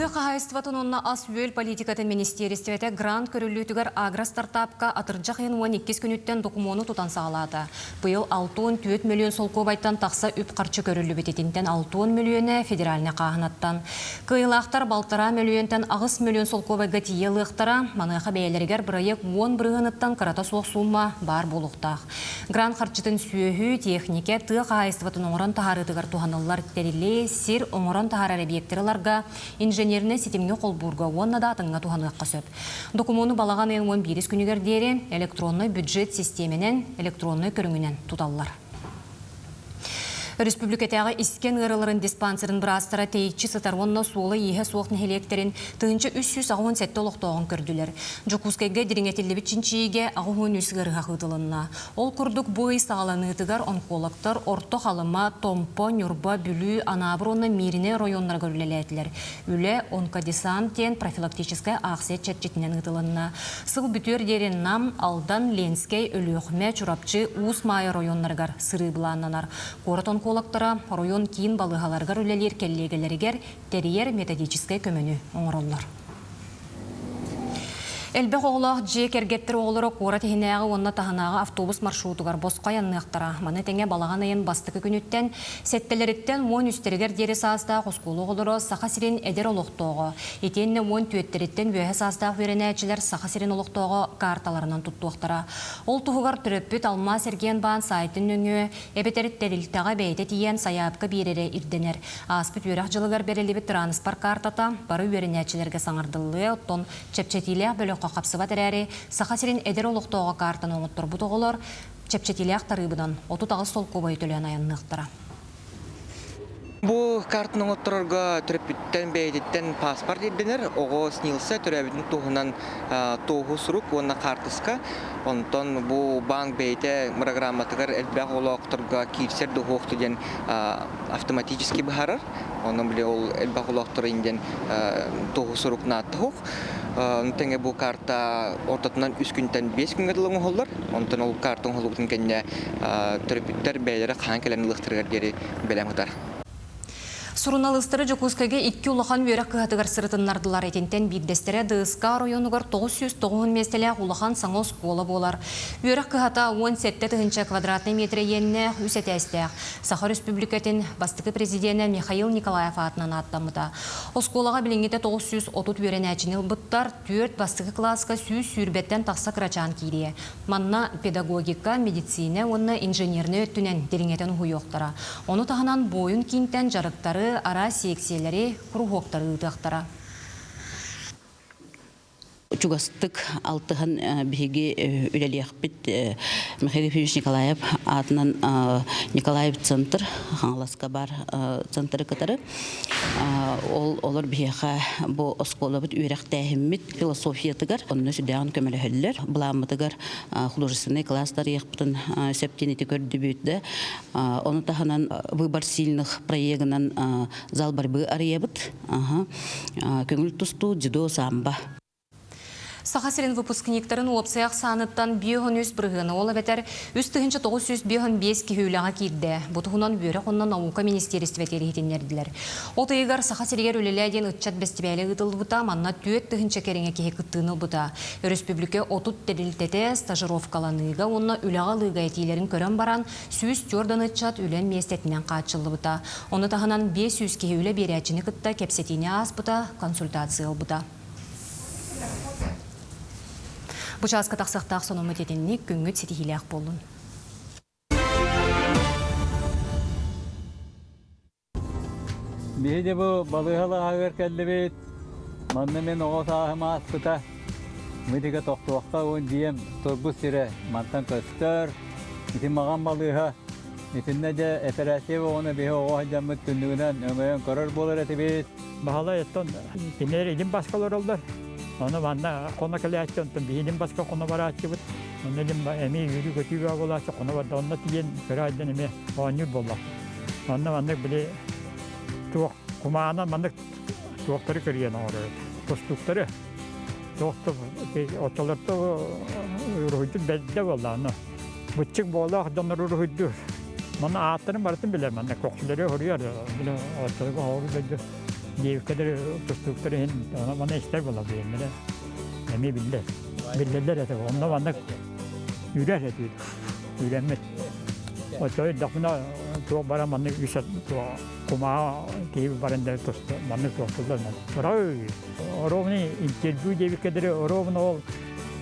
Тыа хаһаайыстыбатын уонна ас-үөл политикатын министиэристибэтэ грант көрүллүүтүгэр агростартапка атырдьах ыйын 12 күнүттэн докумуону тутан саҕалаата. Быйыл 64 мөлүйүөн солкуобайтан тахса үп-харчы көрүллүбүт. Итинтэн 60 мөлүйүөнэ федеральнай хааһынаттан. Кыайыылаахтар балтараа мөлүйүөнтэн 8 мөлүйүөн солкуобайга тиийэ ылыахтара. Маныаха бэйэлэригэр бырайыак 10 бырыһыаныттан кырата суох суумма баар буолуохтаах. Грант харчытын сүөһү, техникэ, тыа хаһаайыстыбатын оҥорон таһаарыытыгар туһаныллар тэрили, сир оҥорон таһаарар эбийиэктэри ыларга, инженернэй ситимҥэ холбуурга уонна да атыҥҥа туһаныахха сөп. Докумуону балаҕан ыйын 11 күнүгэр диэри электроннай бюджет систиэмэнэн электроннай көрүҥүнэн туталлар. Өрөспүүбүлүкэтээҕи искэн ыарыыларын диспансерын быраастара тэйиччи сытар уонна суола-ииһэ суох нэһилиэктэрин 1387 олохтооҕун көрдүлэр. Дьокуускайга дириҥэтиллибит чинчийиигэ 83 ыарыһах ыытылынна. Ол курдук бу ый саҕаланыытыгар онкологтар Орто Халыма, Томпо, Ньурба, Бүлүү, Анаабыр уонна Мииринэй оройуоннарыгар үлэлээтилэр. Үлэ «Онкодесант» диэн профилактическай аахсыйа чэрчитинэн ыытылынна. Сыл бүтүөр диэри Нам, Алдан, Ленскэй, Өлүөхүмэ, Чурапчы, Уус Маайа оройуоннарыгар сырыы былааннанар. Куорат онкологтара оройуон киин балыыһаларыгар үлэлиир кэллиэгэлэригэр тэрийэр методическай көмөнү оҥороллор. Элбэх оҕолоох дьиэ кэргэттэр оҕолоро куорат иһинээҕи уонна таһынааҕы автобус маршрутугар босхо айанныахтара. Маны тэҥэ балаҕан ыйын бастакы күнүттэн сэттэлэриттэн 13-тэригэр диэри саастаах оскуола оҕолоро Саха сирин эдэр олохтооҕо, итиэннэ 14-тэриттэн үөһэ саастаах үөрэнээччилэр Саха сирин олохтооҕо каарталарынан туттуохтара. Ол туһугар төрөппүт Алмаас эргиэн-баан саайтын нөҥүө эбэтэр тэрилтэҕэ бэйэтэ тиийэн сайаапка биэрэрэ ирдэнэр. Ааспыт үөрэх дьылыгар бэриллибит тырааныспар каартата бары үөрэнээччилэргэ саҥардыллыа, оттон чэпчэтиилээх бөлөххө хапсыбат эрээри, Саха сирин эдэр олохтооҕо каартаны оҥотторбут оҕолор чэпчэтиилээх тарыыбынан 38 солкуобайы төлөөн айанныахтара. Бу картаны оҥотторорго төрөппүттэн бэйэтиттэн паспорт ирдэнэр, оҕо СНИЛСа төрөөбүтүн туһунан туоһу сурук уонна хаартыска. Онтон бу банк бэйэтэ программатыгар элбэх оҕолоохторго киирсэр дуһуохту диэн автоматически быһаарар. Онон били ол элбэх олохтору индиэн туоһу сурук нааттаһух. Тэҥэ бу карта ортотунан үс күнтэн биэс күҥҥэ дылы оҥоһуллар. Онтон ол карта оҥоһуллубутун кэннэ төрөппүттэр бэйэлэрэ хаһан кэлэн ылыахтарыгар диэри бэлэм ытар. Суруналыыстары Дьокуускайга икки улахан үөрэх кыһатыгар сырытыннардылар. Итинтэн биирдэстэрэ ДСК оройуонугар 990 миэстэлээх улахан саҥа оскуола буолар. Үөрэх кыһата 17 тыһыынча квадратнай миэтэрэ иэннээх, үс этээстээх. Саха Өрөспүүбүлүкэтин бастакы президенэ Михаил Николаев аатынан ааттаммыта. Оскуолаҕа билиҥҥитэ 930 үөрэнээччини ылбыттар, түөрт бастакы кылааска 120-тэн тахса кырачаан киириэ. Манна педагогика, медицинэ уонна инженернэй өттүнэн дириҥэтэн уһуйуохтара. Ону таһынан буойун киинтэн дьарыктары, араас сиэксийэлэри, куруһуоктары ыытыахтара. Чугастык алтыһан биһиги үлэлиэхпит. Михаил Ефимович Николаев аатынан Николаев центр, Хаҥаласка баар центры кытары. Ол олор биһиэхэ бу оскуолабыт үөрэхтээһиммит философиятыгар онно сүрдээҕин көмөлөһөллөр. Былааммытыгар художественный класс тарыйыахпытын сөп диэн ити көрдүбүт да. Ону таһынан выбор сильных проегынан зал борьбы арыйабыт. Көҥүл тустуу, дзюдо, самбо. Саха сирин выпускниктарын уопсай ахсааныттан 53 бырыһыана ол эбэтэр 3955 киһи үлэҕэ киирдэ. Бу туһунан үөрэх уонна наука министиэристибэтигэр иһитиннэрдилэр. От ыйыгар Саха сиригэр үлэлээ диэн ыччат бэстибээлэ ыытыллыбыта, манна 4000 кэриҥэ киһи кыттыыны ылбыта. Өрөспүүбүлүкэ 30 тэрилтэтэ стажировкаланыыга уонна үлэҕэ ылыыга этиилэрин көрөн баран, 104 ыччат үлэ миэстэтинэн хааччыллыбыта. Ону таһынан 500 киһи үлэ биэрээччини кытта кэпсэтиини ааспыта, консультация ылбыта. Бу чааска тахсыахтаах сонуммут итинник күҥҥүт ситиһиилээх буоллун. Биһиги бу балыыһа кэллибит. Манна мин оҕо сааһым ааспыта. Мытыга тохтуохха уон дьиэм турбут сирэ мантан көстөр. Ити маҕан балыыһа. Итиннэ дьэ эпэрээссийэ оҕону биһи оҕо сылдьаммыт түннүгүнэн өҥөйөн көрөр буолар этибит. Баһылай оттон кинилэр илин баска олороллор. Ону манна хоно кэлээччи, онтон биһи илин баска хоно барааччыбыт. Онно илин эмиэ үөрүү-көтүү бөҕө буолааччы, хоно барда. Онно тиийэн көрө айдан эмиэ оонньуур буоллах. Онно маннык били туох кумаанан маннык туохтары кырыйан оҥорор тустууктары. Туох да оччолорто уруһуйдур бэрдэ буолла ону. Быччык буолаах дьоннор уруһуйдуур. Манна ааттарын барытын билэр, манна көхсүлэри хоруйар, били оччолорго хоору дойду диэбиккэлэр тустууктар иһин манна истэр буолар билиннэрэ. Эмиэ биллэр. Биллэллэр этэ. Онно маннык үрэр этибит. Үрэммит. Оччо ирдэхпинэ туох баран маннык үс кумаа киһи баран да тусту маннык туохтуллар. Рой, ровно интервью диэбиккэ ровно ол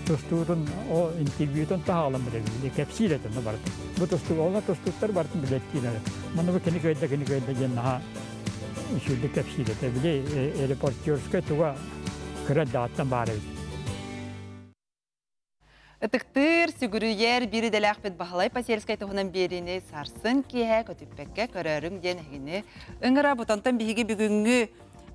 тустуутун ол интервьютун таһаалан билэбин кэпсиир этим барытын. Бу тустуу ол тустууттар барытын билэттиир. Манна бу кини кыайда кини кыайда диэн наһаа үчүгдүк кэпсиир этэ. Били репортерскай туга кыра дааттан баар эбит. Ытыктыыр, сүгүрүйэр биир идэлээхпит Баһылай Посельскай туһунан биэриини сарсын киэһэ көтүппэккэ көрөөрүҥ диэн эһигини ыҥыра бутонтон биһиги бүгүҥҥү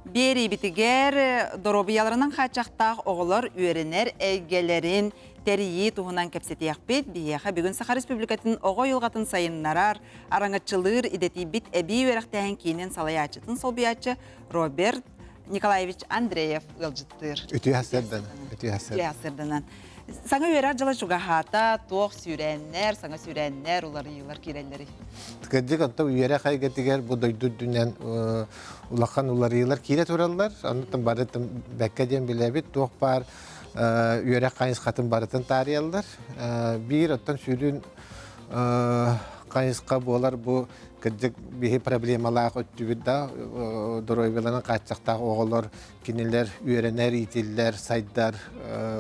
биэриибитигэр доруобуйаларынан хааччахтаах оҕолор үөрэнэр эйгэлэрин тэрийии туһунан кэпсэтиэхпит. Биһиэхэ бүгүн Саха Республикатын оҕо уйулҕатын сайыннарар, араҥаччылыыр идэтийбит эбии үөрэхтээһин киинин салайааччытын солбуйааччы Роберт Николаевич Андреев ыалдьыттыыр. Үтүө сарсыарданан. Үтүө сарсыарданан. Саҥа үөрэх дьыла чугаһаата, туох сүүрээннэр, саҥа сүүрээннэр, уларыйыылар киирэллэрий? Кырдьык, онтон үөрэх эйгэтигэр бу дойду үрдүнэн улахан уларыйыылар киирэ тураллар. Оннуттан барытын бэккэ диэн билэбит, туох баар үөрэх хайысхатын барытын таарыйаллар. Биир оттон сүрүн хайысха буолар бу кырдьык биһи проблемалаах өттүбүт да доруобуйаларын хааччахтаах оҕолор кинилэр үөрэнэр, иитиллэр, сайдар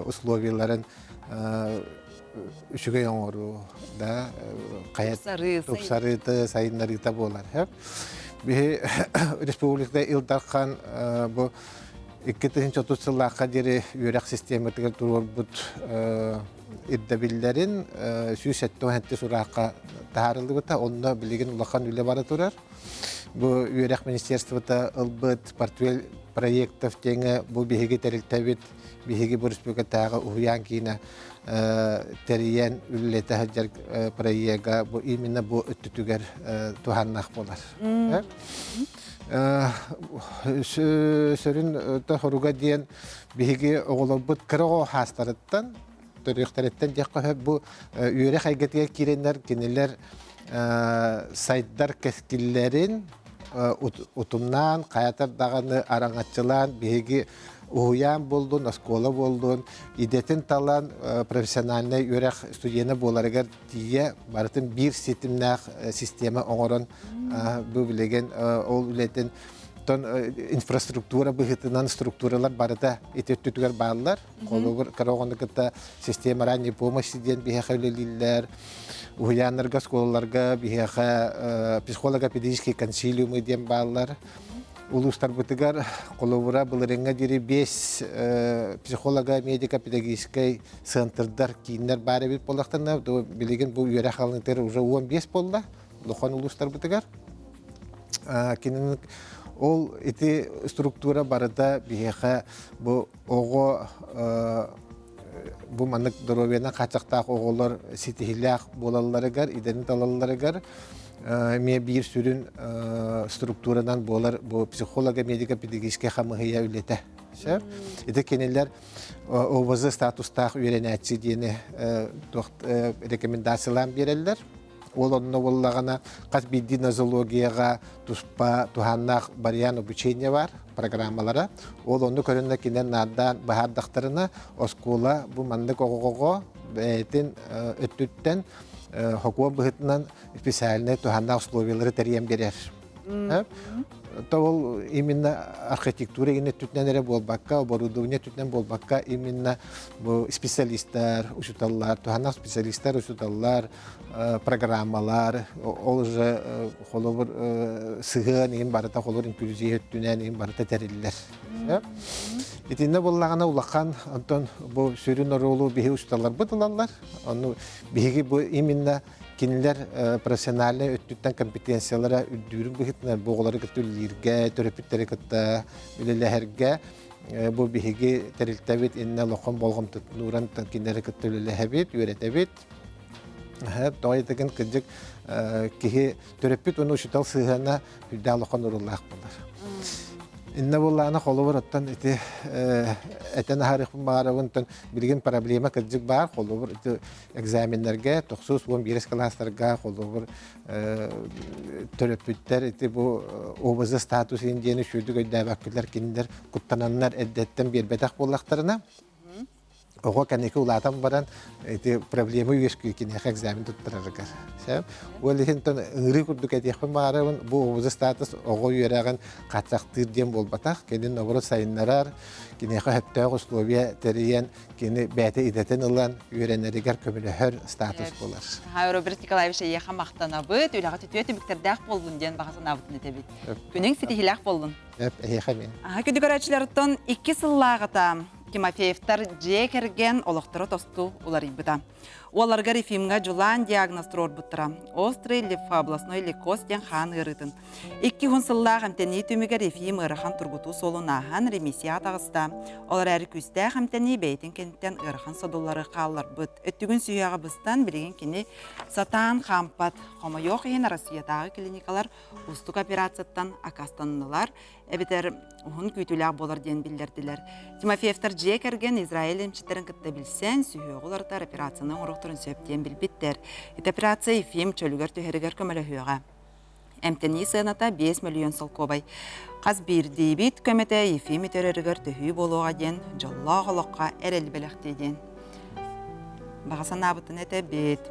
условияларын үчүгэй оҥоруу да хайа тупсарыыта сайыннарыыта буолар. Биһи республика Ил Дархан бу 2030 сыллаахха диэри үөрэх систематыгар туруорбут ирдэбиллэрин 177 сураахха таһаарыллыбыта. Онно билигин улахан үлэ бара турар. Бу үөрэх министерствота ылбыт портфель проектов диэҥэ бу биһиги тэрилтэбит, биһиги бу республикатааҕы уһуйаан киинэ тэрийэн үлэлэтэ сылдьар проега бу именно бу өттүтүгэр туһаннаах буолар. Сүрүн хоруга диэн биһиги оҕолорбут кыра оҕо хаастарыттан төрүөхтэриттэн диэххэ сөп бу үөрэх эйгэтигэр киирэннэр кинилэр сайдар кэскиллэрин утумнаан хайатар даҕаны араҥаччылаан биһиги уһуйаан буоллун оскуола буоллун идэтин талан профессиональнай үөрэх студена буоларыгар тиийэ барытын биир ситимнээх система оҥорон бу билигин ол үлэтин тон инфраструктура быһыытынан структуралар барыта ити өттүтүгэр бааллар. Холобур, кыра оҕону кытта система ранней помощи диэн биһиэхэ үлэлииллэр. Уһуйааннарга, оскуолаларга биһиэхэ психолого-педагогический консилиумы диэн бааллар. Улуустарбытыгар холобура былырыҥҥа диэри биэс психолога, медика, педагогическай центрдар, кииннэр баар эбит буоллахтарына, билигин бу үөрэх алынытыгар уже 15 буолла улахан улуустарбытыгар. Кинини ол ити структура барыта биһиэхэ бу оҕо бу маннык доруобуйанан хааччахтаах оҕолор ситиһиилээх буолалларыгар, идэни талалларыгар эмиэ биир сүрүн структуранан буолар бу психолого-медико-педагогическай хамыһыйа үлэтэ. Сөп. Ити кинилэр ОВЗ статустаах үөрэнээччи диэни рекомендациялаан биэрэллэр. Ол онно буоллаҕына хас биирдии нозологияҕа туспа туһааннаах вариант обучения бар программалара. Ол онну көрөннө кинилэр наардаан быһаардахтарына оскуола бу маннык оҕоҕо бэйэтин өттүттэн хокуон быһыытынан специальнай туһааннаах условиялары тэрийэн биэрэр. То ол именно архитектура игин өттүтүнэн эрэ буолбакка, оборудование өттүтүнэн буолбакка, именно бу специалисттар, учуталлар, туһааннаах специалисттар, учуталлар, программалар, ол уже холобур сыһыан иһин барыта холобур инклюзия өттүнэн иһин барыта тэриллэр. Итиннэ буоллаҕына улахан онтон бу сүрүн оруолу биһи учуталларбыт ылаллар. Ону биһиги бу именно кинилэр профессиональнай өттүттэн компетенциялара үрдүүрүн быһыытынан бу оҕолору кытта үлэлииргэ, төрөппүттэри кытта үлэлэһэргэ бу биһиги тэрилтэбит иннэ олоххон болҕомтотун ууран кинилэри кытта үлэлэһэбит, үөрэтэбит. Тоҕо диэтэгин кырдьык киһи төрөппүт уонна учуутал сыһыана үрдээх улахан оруоллаах буолар. Иннэ буоллаҕына холобур оттон ити этэн аһарыахпын баҕарабын оттон билигин проблема кырдьык баар холобур ити экзаменнарга тохсус уон биэс кылаастарга холобур төрөппүттэр ити бу ОВЗ статус диэни үчүгэйдик өйдөөбөккүлэр кинилэр куттананнар эрдэттэн биэрбэтэх буоллахтарына оҕо кэнники улаатан баран ити проблема үөскүүр киниэхэ экзамен туттарарыгар. Сөп. Ол иһин ыҥырыы курдук этиэхпин баҕарабын бу ОВЗ статус оҕо үөрэҕин хаччахтыыр диэн буолбатах. Кини наоборот сайыннарар, киниэхэ сөптөөх условия тэрийэн кини бэйэтэ идэтин ылан үөрэнэригэр көмөлөһөр статус буолар. Роберт Николаевич эйиэхэ махтанабыт, үлэҕэ үтүө түмүктэрдээх буоллун диэн баҕа санаабытын этэбит. Күнүҥ ситиһиилээх буоллун. Эһиэхэ эмиэ. Күндү көрөөччүлэртэн икки сыллааҕыта Тимофеевтар дьиэ кэргэн олохторо тосту уларыйбыта. Уолларыгар Ефимҥа дьулаан диагноз туруорбуттара. Острый лимфообластной лейкоз диэн хаан ыарыытын. Икки уһун сыллаах эмтэнии түмүгэр Ефим ыарахан тургутуу суолун ааһан ремиссияҕа таҕыста. Ол эрээри күүстээх эмтэнии бэйэтин кэнниттэн ыарахан содуллары хаалларбыт. Өттүгүн сүһүөҕэ быстан, билигин кини сатаан хаампат. Хомойуох иһин Россиятааҕы клиникалар уустук операцияттан аккаастаннылар эбэтэр уһун күүтүүлээх буолар диэн биллэрдилэр. Тимофеевтар дьиэ кэргэн Израиль эмчиттэрин кытта билсэн, сүһүөҕү уларытар операцияны оҥоруохтарын сөп диэн билбиттэр. Ити операция Ефим чөлүгэр түһэригэр көмөлөһүөҕэ. Эмтэнии сыаната 5 мөлүйүөн солкуобай. Хас биирдиибит көмөтө Ефим үтөрөрүгэр төһүү буолуоҕа диэн дьоллоох олоххо эрэл бэлэхтиэ диэн. Баҕа санаабытын этэбит.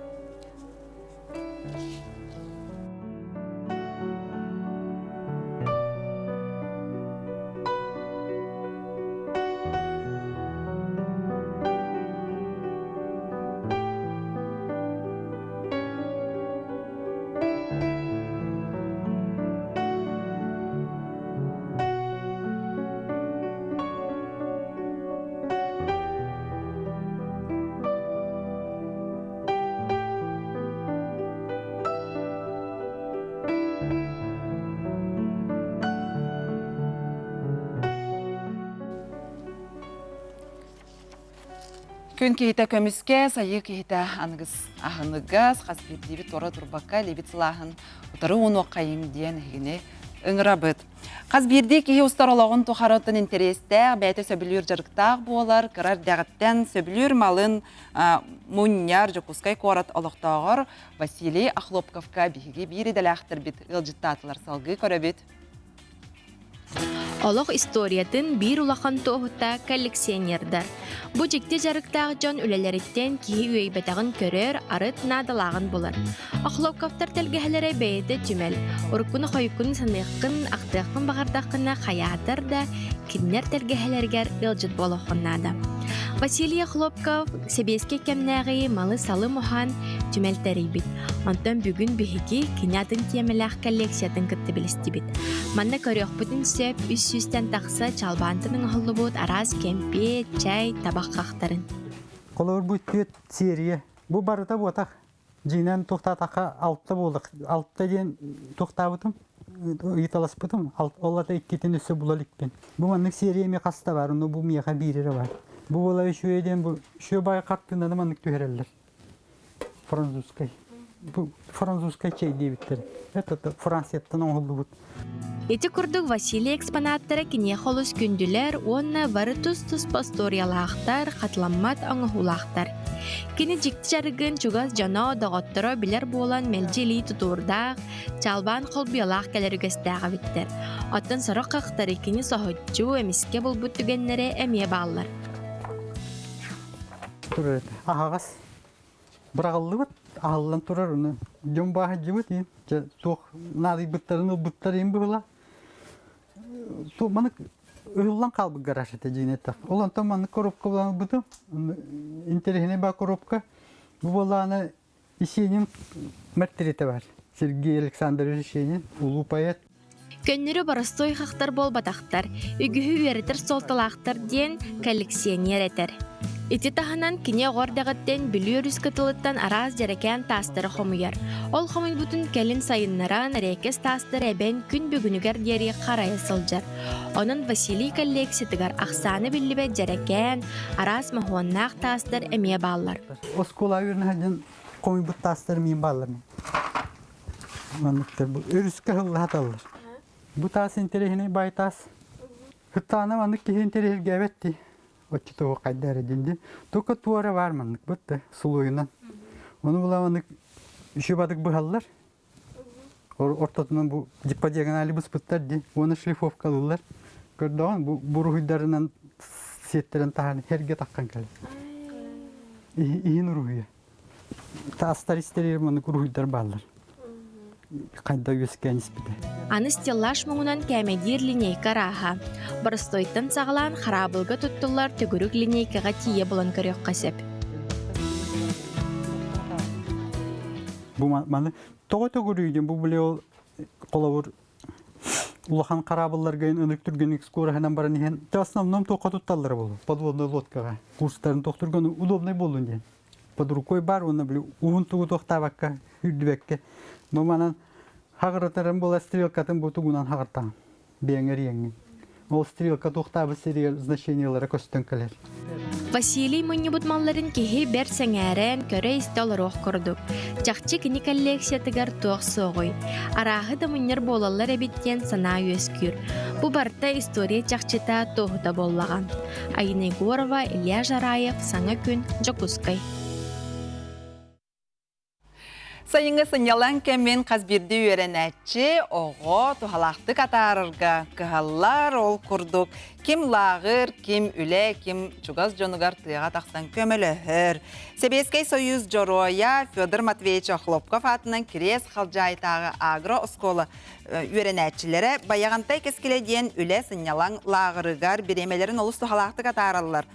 Күн киһитэ көмүскэ, сайыы киһитэ аныгыс аһыныгас, хас биирдиибит туора турбакка илиибит сылааһын утары уунуоххайыҥ диэн эһигини ыҥырабыт. Хас биирдии киһи устар олоҕун тухары оттон интэриэстээх, бэйэтэ сөбүлүүр дьарыктаах буолар, кыра эрдэҕиттэн сөбүлүүр малын мунньар Дьокуускай куорат олохтооҕор Василий Охлопковка биһиги биир идэлээхтэрбит ыалдьыттаатылар салгыы көрөбүт. Олох историятын биир улахан туоһута коллекционердар. Бу дьикти дьарыктаах дьон үлэлэриттэн киһи үөйбэтэҕин көрөр, арыт наадалааҕын булар. Охлопковтар тэлгэһэлэрэ бэйэтэ түмэл. Уруккуну-хойуккуну саныаххын, ахтыаххын баҕардаххына хайаатар да кинилэр тэлгэһэлэригэр ыалдьыт буолуоххун наада. Василий Охлопков сэбиэскэй кэмнээҕи малы-салы муһан, түмэл тэрийбит. Онтон бүгүн биһиги кини атын тиэмэлээх коллекциятын кытта билистибит. Манна көрүөхпүтүн сөп үс сүүстэн тахса чалбаантан оҥоһуллубут араас кэмпиэт, чай, табах хахтарын. Холобур бу түөт серия. Бу барыта буотах. Дьиҥинэн туохтаатахха алта буоллах. Алта диэн туохтаабытым, ыйыталаспытым. Ол ата иккитин өссө була иликпин. Бу маннык серия эмиэ хаста бар, но бу миэхэ биир эрэ бар. Бу буола үчүгэй диэн бу үчүгэй баай хартыынаны маннык түһэрэллэр. Французскай. Бу французскай чэй диэбиттэр. Это Францияттан оҥоһуллубут. Ити курдук Василий экспонаттара киниэхэ олус күндүлэр уонна бары тус-туспа остуоруйалаахтар, хатыламмат оҥоһуулаахтар. Кини дьикти дьарыгын чугас дьоно, доҕотторо билэр буолан мэлдьи илии тутуурдаах, чалбаан холбуйалаах кэлэр үгэстээх эбиттэр. Оттон сорох хахтары кини соһуччу, эмискэ булбут түгэннэрэ эмиэ бааллар. Турар этэ. Аһаҕас быраҕыллыбыт, аһыллан турар ону дьон бааһырдьыбыт иин дьэ туох наадыйбыттарын ылбыттар иин быһыла маннык ыһыллан хаалбыт гараж этэ дьиҥин этэх. Ол онтон маннык коробка булан ылбытым. Интэриэһинэй баа коробка. Бу буоллаҕына Есенин мэртиритэ бар. Сергей Александрович Есенин, улуу поэт. Көннөрү боростуой хахтар буолбатахтар, үгүһү үөрэтэр суолталаахтар диэн коллекционер этэр. Ити таһынан кини оҕо эрдэҕиттэн Бүлүү өрүс кытылыттан араас дьэрэкээн таастары хомуйар. Ол хомуйбутун кэлин сайыннаран, эриэккэс таастары эбэн күн бүгүнүгэр диэри харайа сылдьар. Онон Василий коллекциятыгар ахсаана биллибэт дьэрэкээн, араас моһуоннаах таастар эмиэ бааллар. Оскуола үөрэнэ сылдьан хомуйбут таастар эмиэ бааллар. Манныктар бу өрүскэ ыллаһаталлар. Бу таас интэриэһинэй баай таас. Хыттаана маннык киһи интэриэһиргээбэт дии. Оччотугу хайда эрэ диэн дии. Только туора баар маннык бытты сулуйунан. Ону була маннык үчү бадык быһаллар. Ортотунан бу по диагонали быспыттар дии. Уонна шлифовкалыыллар. Көрдөҕүн бу буруһуйдарынан сиэттэрэн таһан herге таххан кэлэр. Иһин уруһуйа. Таастар истэригэр маннык уруһуйдар бааллар. Хайда үөскээн испитэ. Аны стеллаж муҥунан кээмэйдиир линейка арааһа. Боростуойтан саҕалаан хараабылга туттуллар төгүрүк линейкаҕа тиийэ булан көрүөххэ сөп. Бу маны тоҕо төгүрүйдүм бу били ол холобур улахан хараабылларга ынык түргэнник скороһынан баран иһэн те основном туохха тутталлара буолуо подводная лодкаҕа курстарын тохтурган удобный буоллун диэн под рукой бар уонна били уһун тугу туохтаабакка үрдүбэккэ бу манан хаҕыратарын буола стрелкатын бу тугунан хаҕыртаҕын биэҥэр иэҥҥин Ол стрелка туохтаабыт сиригэр значениелара көстөн кэлэр. Василий мунньубут малларын киһи бэрт сэҥээрэн, көрө-истэ олоруох курдук. Чахчы кини коллекциятыгар туох суоҕуй? Арааһы да мунньар буолаллар эбит диэн санаа үөскүүр. Бу барыта история чахчыта туоһута буоллаҕа. Айна Егорова, Илья Жараев, Саҥа күн, Дьокуускай. Сайыҥҥы сынньалаҥ кэмин хас биирдии үөрэнээччи оҕо туһалаахтык атаарарга кыһаллар. Ол курдук ким лааҕыр, ким үлэ, ким чугас дьонугар тыаҕа тахсан көмөлөһөр. Сэбиэскэй Союз дьоруойа Федор Матвеевич Охлопков аатынан Кириэс Халдьаайытааҕы агро-оскуола үөрэнээччилэрэ Байаҕантай кэскилэ диэн үлэ сынньалаҥ лааҕырыгар бириэмэлэрин олус туһалаахтык атаараллар.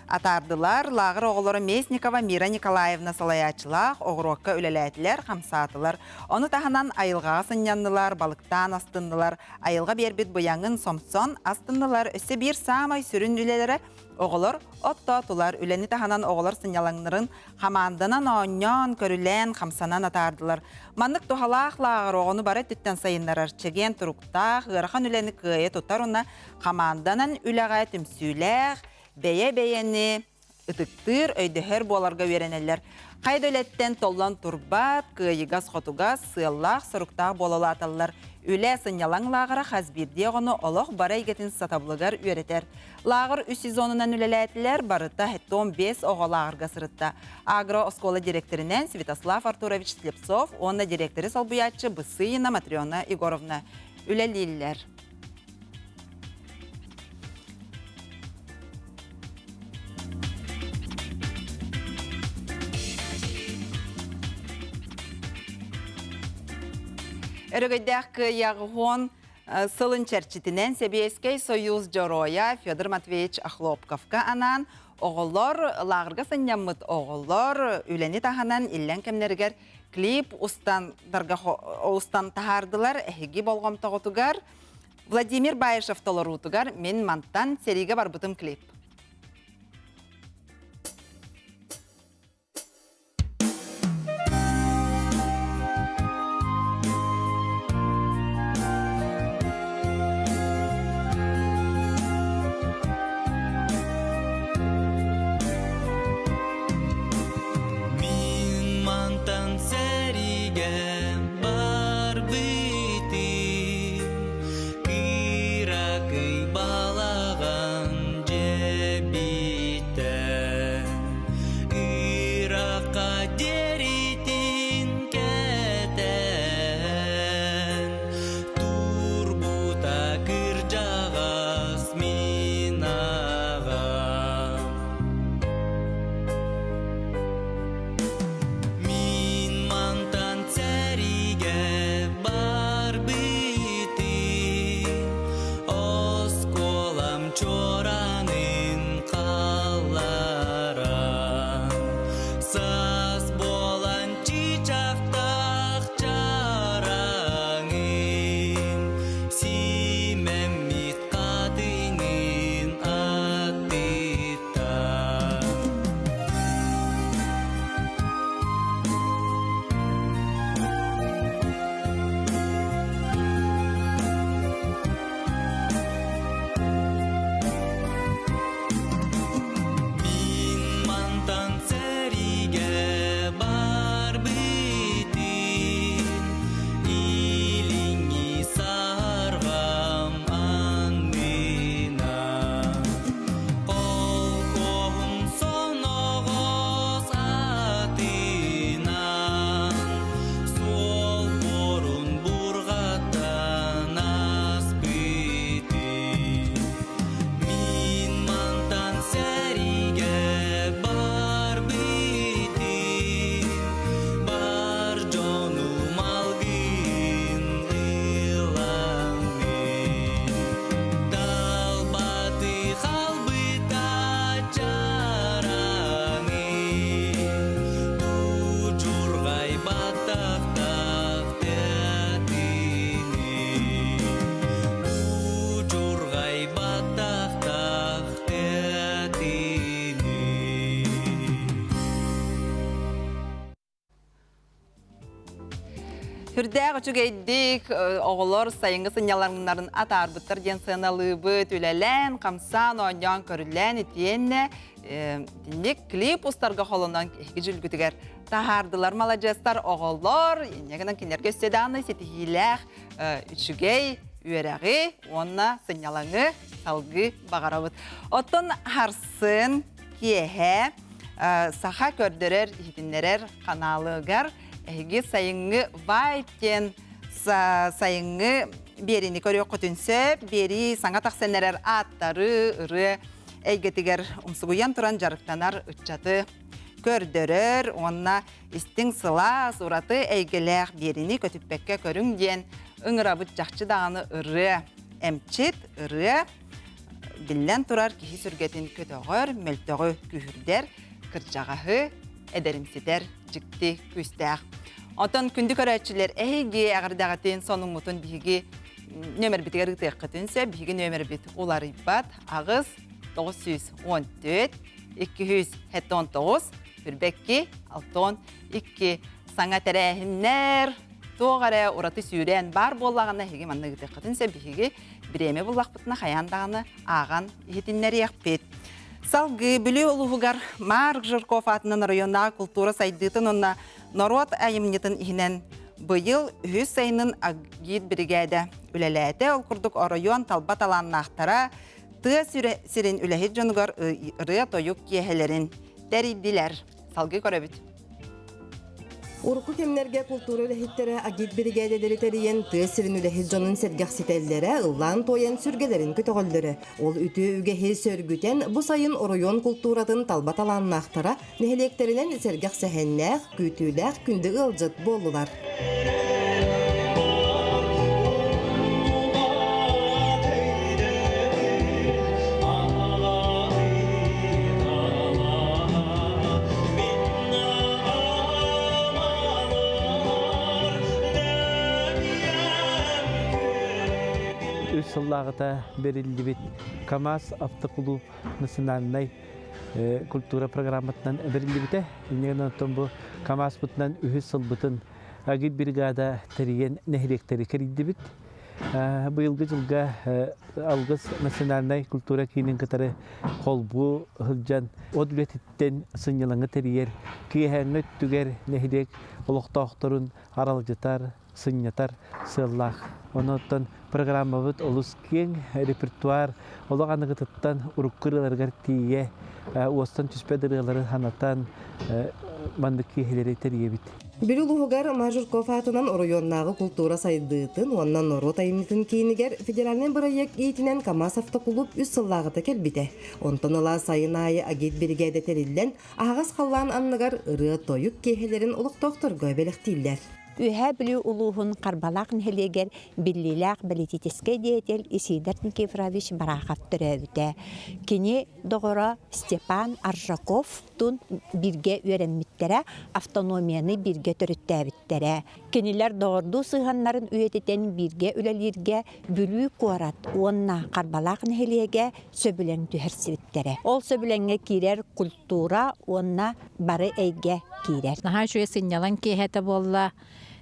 Атаардылар, лааҕыр оҕолоро Местникова Мира Николаевна салайааччылаах оҕуруокка үлэлээтилэр, хамсаатылар. Ону таһынан айылҕаҕа сынньаннылар, балыктаан астыннылар, айылҕа биэрбит быйаҥын сомсон астыннылар. Өссө биир саамай сүрүн үлэлэрэ оҕолор оттоотулар. Үлэни таһынан оҕолор сынньалаҥнарын хамаанданан оонньоон, көрүлээн, хамсанан атаардылар. Маннык туһалаах лааҕыр оҕону бары өттүттэн сайыннарар, чэгиэн туруктаах, ыарахан үлэни кыайа тутар уонна хамаанданан үлэҕэ түмсүүлээх, бэйэ-бэйэни ытыктыыр, өйдөһөр буоларга үөрэнэллэр. Хайа да үлэттэн толлон турбат, кыайыгас-хотугас, сыаллаах-соруктаах буола улааталлар. Үлэ сынньалаҥ лааҕыра хас биирдии оҕону олох бары эйгэтин сатабылыгар үөрэтэр. Лааҕыр үс сезонунан үлэлээтилэр, барыта 75 оҕо лааҕырга сырытта. Агро-оскуола дириэктэринэн Святослав Артурович Слепцов уонна дириэктэри солбуйааччы Бысыина Матрена Егоровна үлэлииллэр. Өрөгөйдөөх кыайыаҕыһуон сылын чэрчитинэн Сэбиэскэй Союз Дьоруойа Федор Матвеевич Охлопковка анаан Оҕолор лааҕырга сынньаммыт оҕолор үлэни таһынан иллэҥ кэмнэригэр клип устан устан таһаардылар. Эһиги болҕомтоҕутугар Владимир Баишев толоруутугар Мин мантан сэриигэ барбытым клип. Мин мантан сэриигэ барбытым, Кыракый балаҕан дьэбиттэн Ыракка дэритин кэтээн, Турбута кырдьаҕас мин аҕам. Мин мантан сэриигэ барбытым, Оскуолам чуораанын халларан, Саас буолан чыычаахтаах чараҥым, Симэммит хатыҥын аттыттан. Мин мантан сэриигэ барбытым, Илиҥҥи сарҕам аннынан. Холкуоһум соноҕос атынан, Суол буорун бурҕатан аспытым. Мин мантан сэриигэ барбытым, Бар дьонум алгыын ыламмын. Талбаты халбыта чараҥы, Учургай баттахтах тэтини, Учургай баттахтах тэтини. Сүрдээх үчүгэйдик оҕолор сайыҥҥы сынньалаҥнарын атаарбыттар диэн сыаналыыбыт. Үлэлээн, хамсаан, оонньоон, көрүлээн итиэннэ итинник клип устарга холонон эһиги дьүлгүтүгэр таһаардылар маладьыастар оҕолор. Инньэ гынан кинилэргэ өссө даҕаны ситиһиилээх үчүгэй үөрэҕи уонна сынньалаҥы салгыы баҕарабыт. Оттон харсын киэһэ саха көрдөрөр иһитиннэрэр ханаалыгар эһиги сайыҥҥы вайб диэн сайыҥҥы биэриини көрүөххүтүн сөп. Биэрии саҥа тахсан эрэр ааттары, ырыа эйгэтигэр умсугуйан туран дьарыктанар ыччаты көрдөрөр уонна истиҥ сылаас, ураты эйгэлээх биэриини көтүппэккэ көрүҥ диэн ыҥырабыт чахчы даҕаны ырыа эмчит, ырыа Биллэн турар, киһи сүргэтин көтөҕөр, мөлтөҕү күүһүрдэр, кырдьаҕаһы эдэримситэр дьикти күүстээх. Онтон күндү көрөөччүлэр, эһиги эҕэрдэҕитин, сонуҥҥутун биһиги нөмербитигэр ыытыаххытын сөп. Биһиги нөмербит уларыйбат 8 914 279 Хүрбэкки 62 саҥа тэрээһиннэр туох эрэ ураты сүүрээн баар буоллаҕына эһиги манна ыытыаххытын сөп. Биһиги Бириэмэ буллахпытына хайаан даҕаны ааҕан иһитиннэриэхпит. Салгыы Бүлүү улууһугар Марк Жирков аатынан районнааҕы култуура сайдыытын уонна норуот айымньытын иһинэн быйыл үһүс сайынын агит биригээдэ үлэлээтэ. Ол курдук оройуон талба талааннаахтара тыа сирин үлэһит дьонугар ырыа-тойук киэһэлэрин тэрийдилэр. Салгыы көрөбүт. Урукку кэмнэргэ култуура үлэһиттэрэ агит биригээдэлэри тэрийэн тыа сирин үлэһит дьонун сэргэхситэллэрэ, ыллаан-туойан сүргэлэрин көтөҕөллөрө. Ол үтүө үгэһи сөргүтэн, бу сайын оройуон култууратын талба талааннаахтара нэһилиэктэринэн сэргэх сэһэннээх, күүтүүлээх күндү ыалдьыт буоллулар. үс сыллааҕыта бэриллибит КАМАЗ автоклуб национальнай культура программатынан бэриллибитэ. Иннигэн оттон бу КАМАЗпытынан үһүс сылбытын агит бригада тэрийэн нэһилиэктэри кэрийдибит. Быйылгы дьылга Алгыс национальнай культура киинин кытары холбуу сылдьан от үлэтиттэн сынньалаҥы тэрийэр, киэһээҥҥи өттүгэр нэһилиэк олохтоохторун аралдьытар, сынньатар сыаллаах. Онон программабыт олус киэҥ, репертуар олох аныгытыттан урукку ырыаларыгар тиийэ уостан түспэт ырыалары санатан маннык киэһэлэри тэрийэбит. Бүлүү улууһугар Мажурков аатынан оройуоннааҕы култуура сайдыытын уонна норуот айымньытын киинигэр федеральнай бырайыак иитинэн КАМАЗ автокулууп үс сыллааҕыта кэлбитэ. Онтон ыла сайын аайы агит биригээдэ тэриллэн, аһаҕас халлаан анныгар ырыа-тойук киэһэлэрин олохтоохторго бэлэхтииллэр. Үөһээ Бүлүү улууһун Харбалаах нэһилиэгэр биллиилээх бэлитиичэскэй деятель Исидор Никифорович Барахов төрөөбүтэ. Кини доҕоро Степан Аржаковтуун бииргэ үөрэммиттэрэ, автономияны бииргэ төрүттээбиттэрэ. Кинилэр доҕордуу сыһыаннарын үйэтитэн бииргэ үлэлииргэ Бүлүү куорат уонна Харбалаах нэһилиэгэ сөбүлэҥ түһэрсибиттэрэ. Ол сөбүлэҥҥэ киирэр культура уонна бары эйгэ киирэр. Наһаа үчүгэй сынньалаҥ киэһэтэ буолла.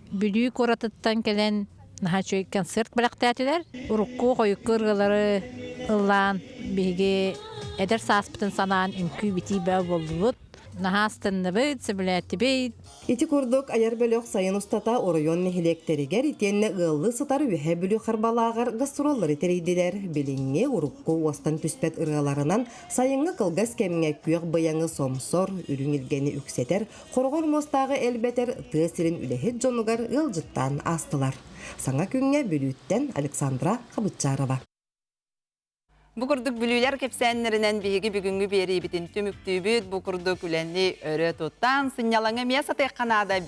Бүлүү куоратыттан кэлэн наһаа үчүгэй концерт бэлэхтээтилэр. Урукку хойукку ырыалары ыллаан биһиги эдэр сааспытын санаан үҥкүү-битии бөҕө буоллубут. Наһаа астынныбыт, сөбүлээтибит. Ити курдук айар бөлөх сайын устата оройуон нэһилиэктэригэр итиэннэ ыаллыы сытар Үөһээ Бүлүү Харбалааҕар гастроллары тэрийдилэр. Билиҥҥи урукку уостан түспэт ырыаларынан сайыҥҥы кылгас кэмҥэ күөх быйаҥы сомсор, үрүҥ илгэни үксэтэр, хороҕор муостааҕы элбэтэр тыа сирин үлэһит дьонугар ыалдьыттаан аастылар. Саҥа күҥҥэ Бүлүүттэн Александра Хабытчарова. Бу курдук бүлүүлэр кэпсээннэринэн биһиги бүгүҥҥү биэриибитин түмүктүүбүт. Бу курдук үлэни өрө тутан, сынньалаҥы эмиэ сатыахха наада.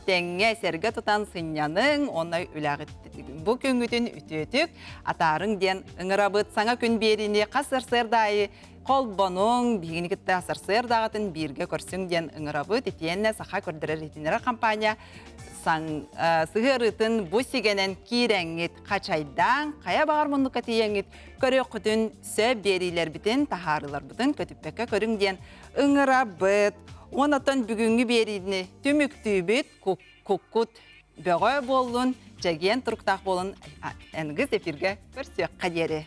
Тэҥҥэ сэргэ тутан сынньаныҥ, уонна үлэҕит бу күҥҥүтүн үтүөтүк атаарыҥ диэн ыҥырабыт. Саҥа күн биэриини хас сарсыарда аайы холбонуҥ, биһигини кытта сарсыардааҕытын бииргэ көрсүҥ диэн ыҥырабыт. Итиэннэ Саха көрдөрөр-иһитиннэрэр компания сыһыарыытын бу сигэнэн киирэҥҥит хачайдааҥ, хайа баҕар муннукка тиийэҥҥит көрүөххүтүн сөп биэриилэрбитин, таһаарыыларбытын көтүппэккэ көрүҥ диэн ыҥырабыт. Онон бүгүҥҥү биэриини түмүктүүбүт, куккут бөҕө буоллун, чэгиэн туруктаах буолун, энгис эфиргэ көрсүөххэ диэри.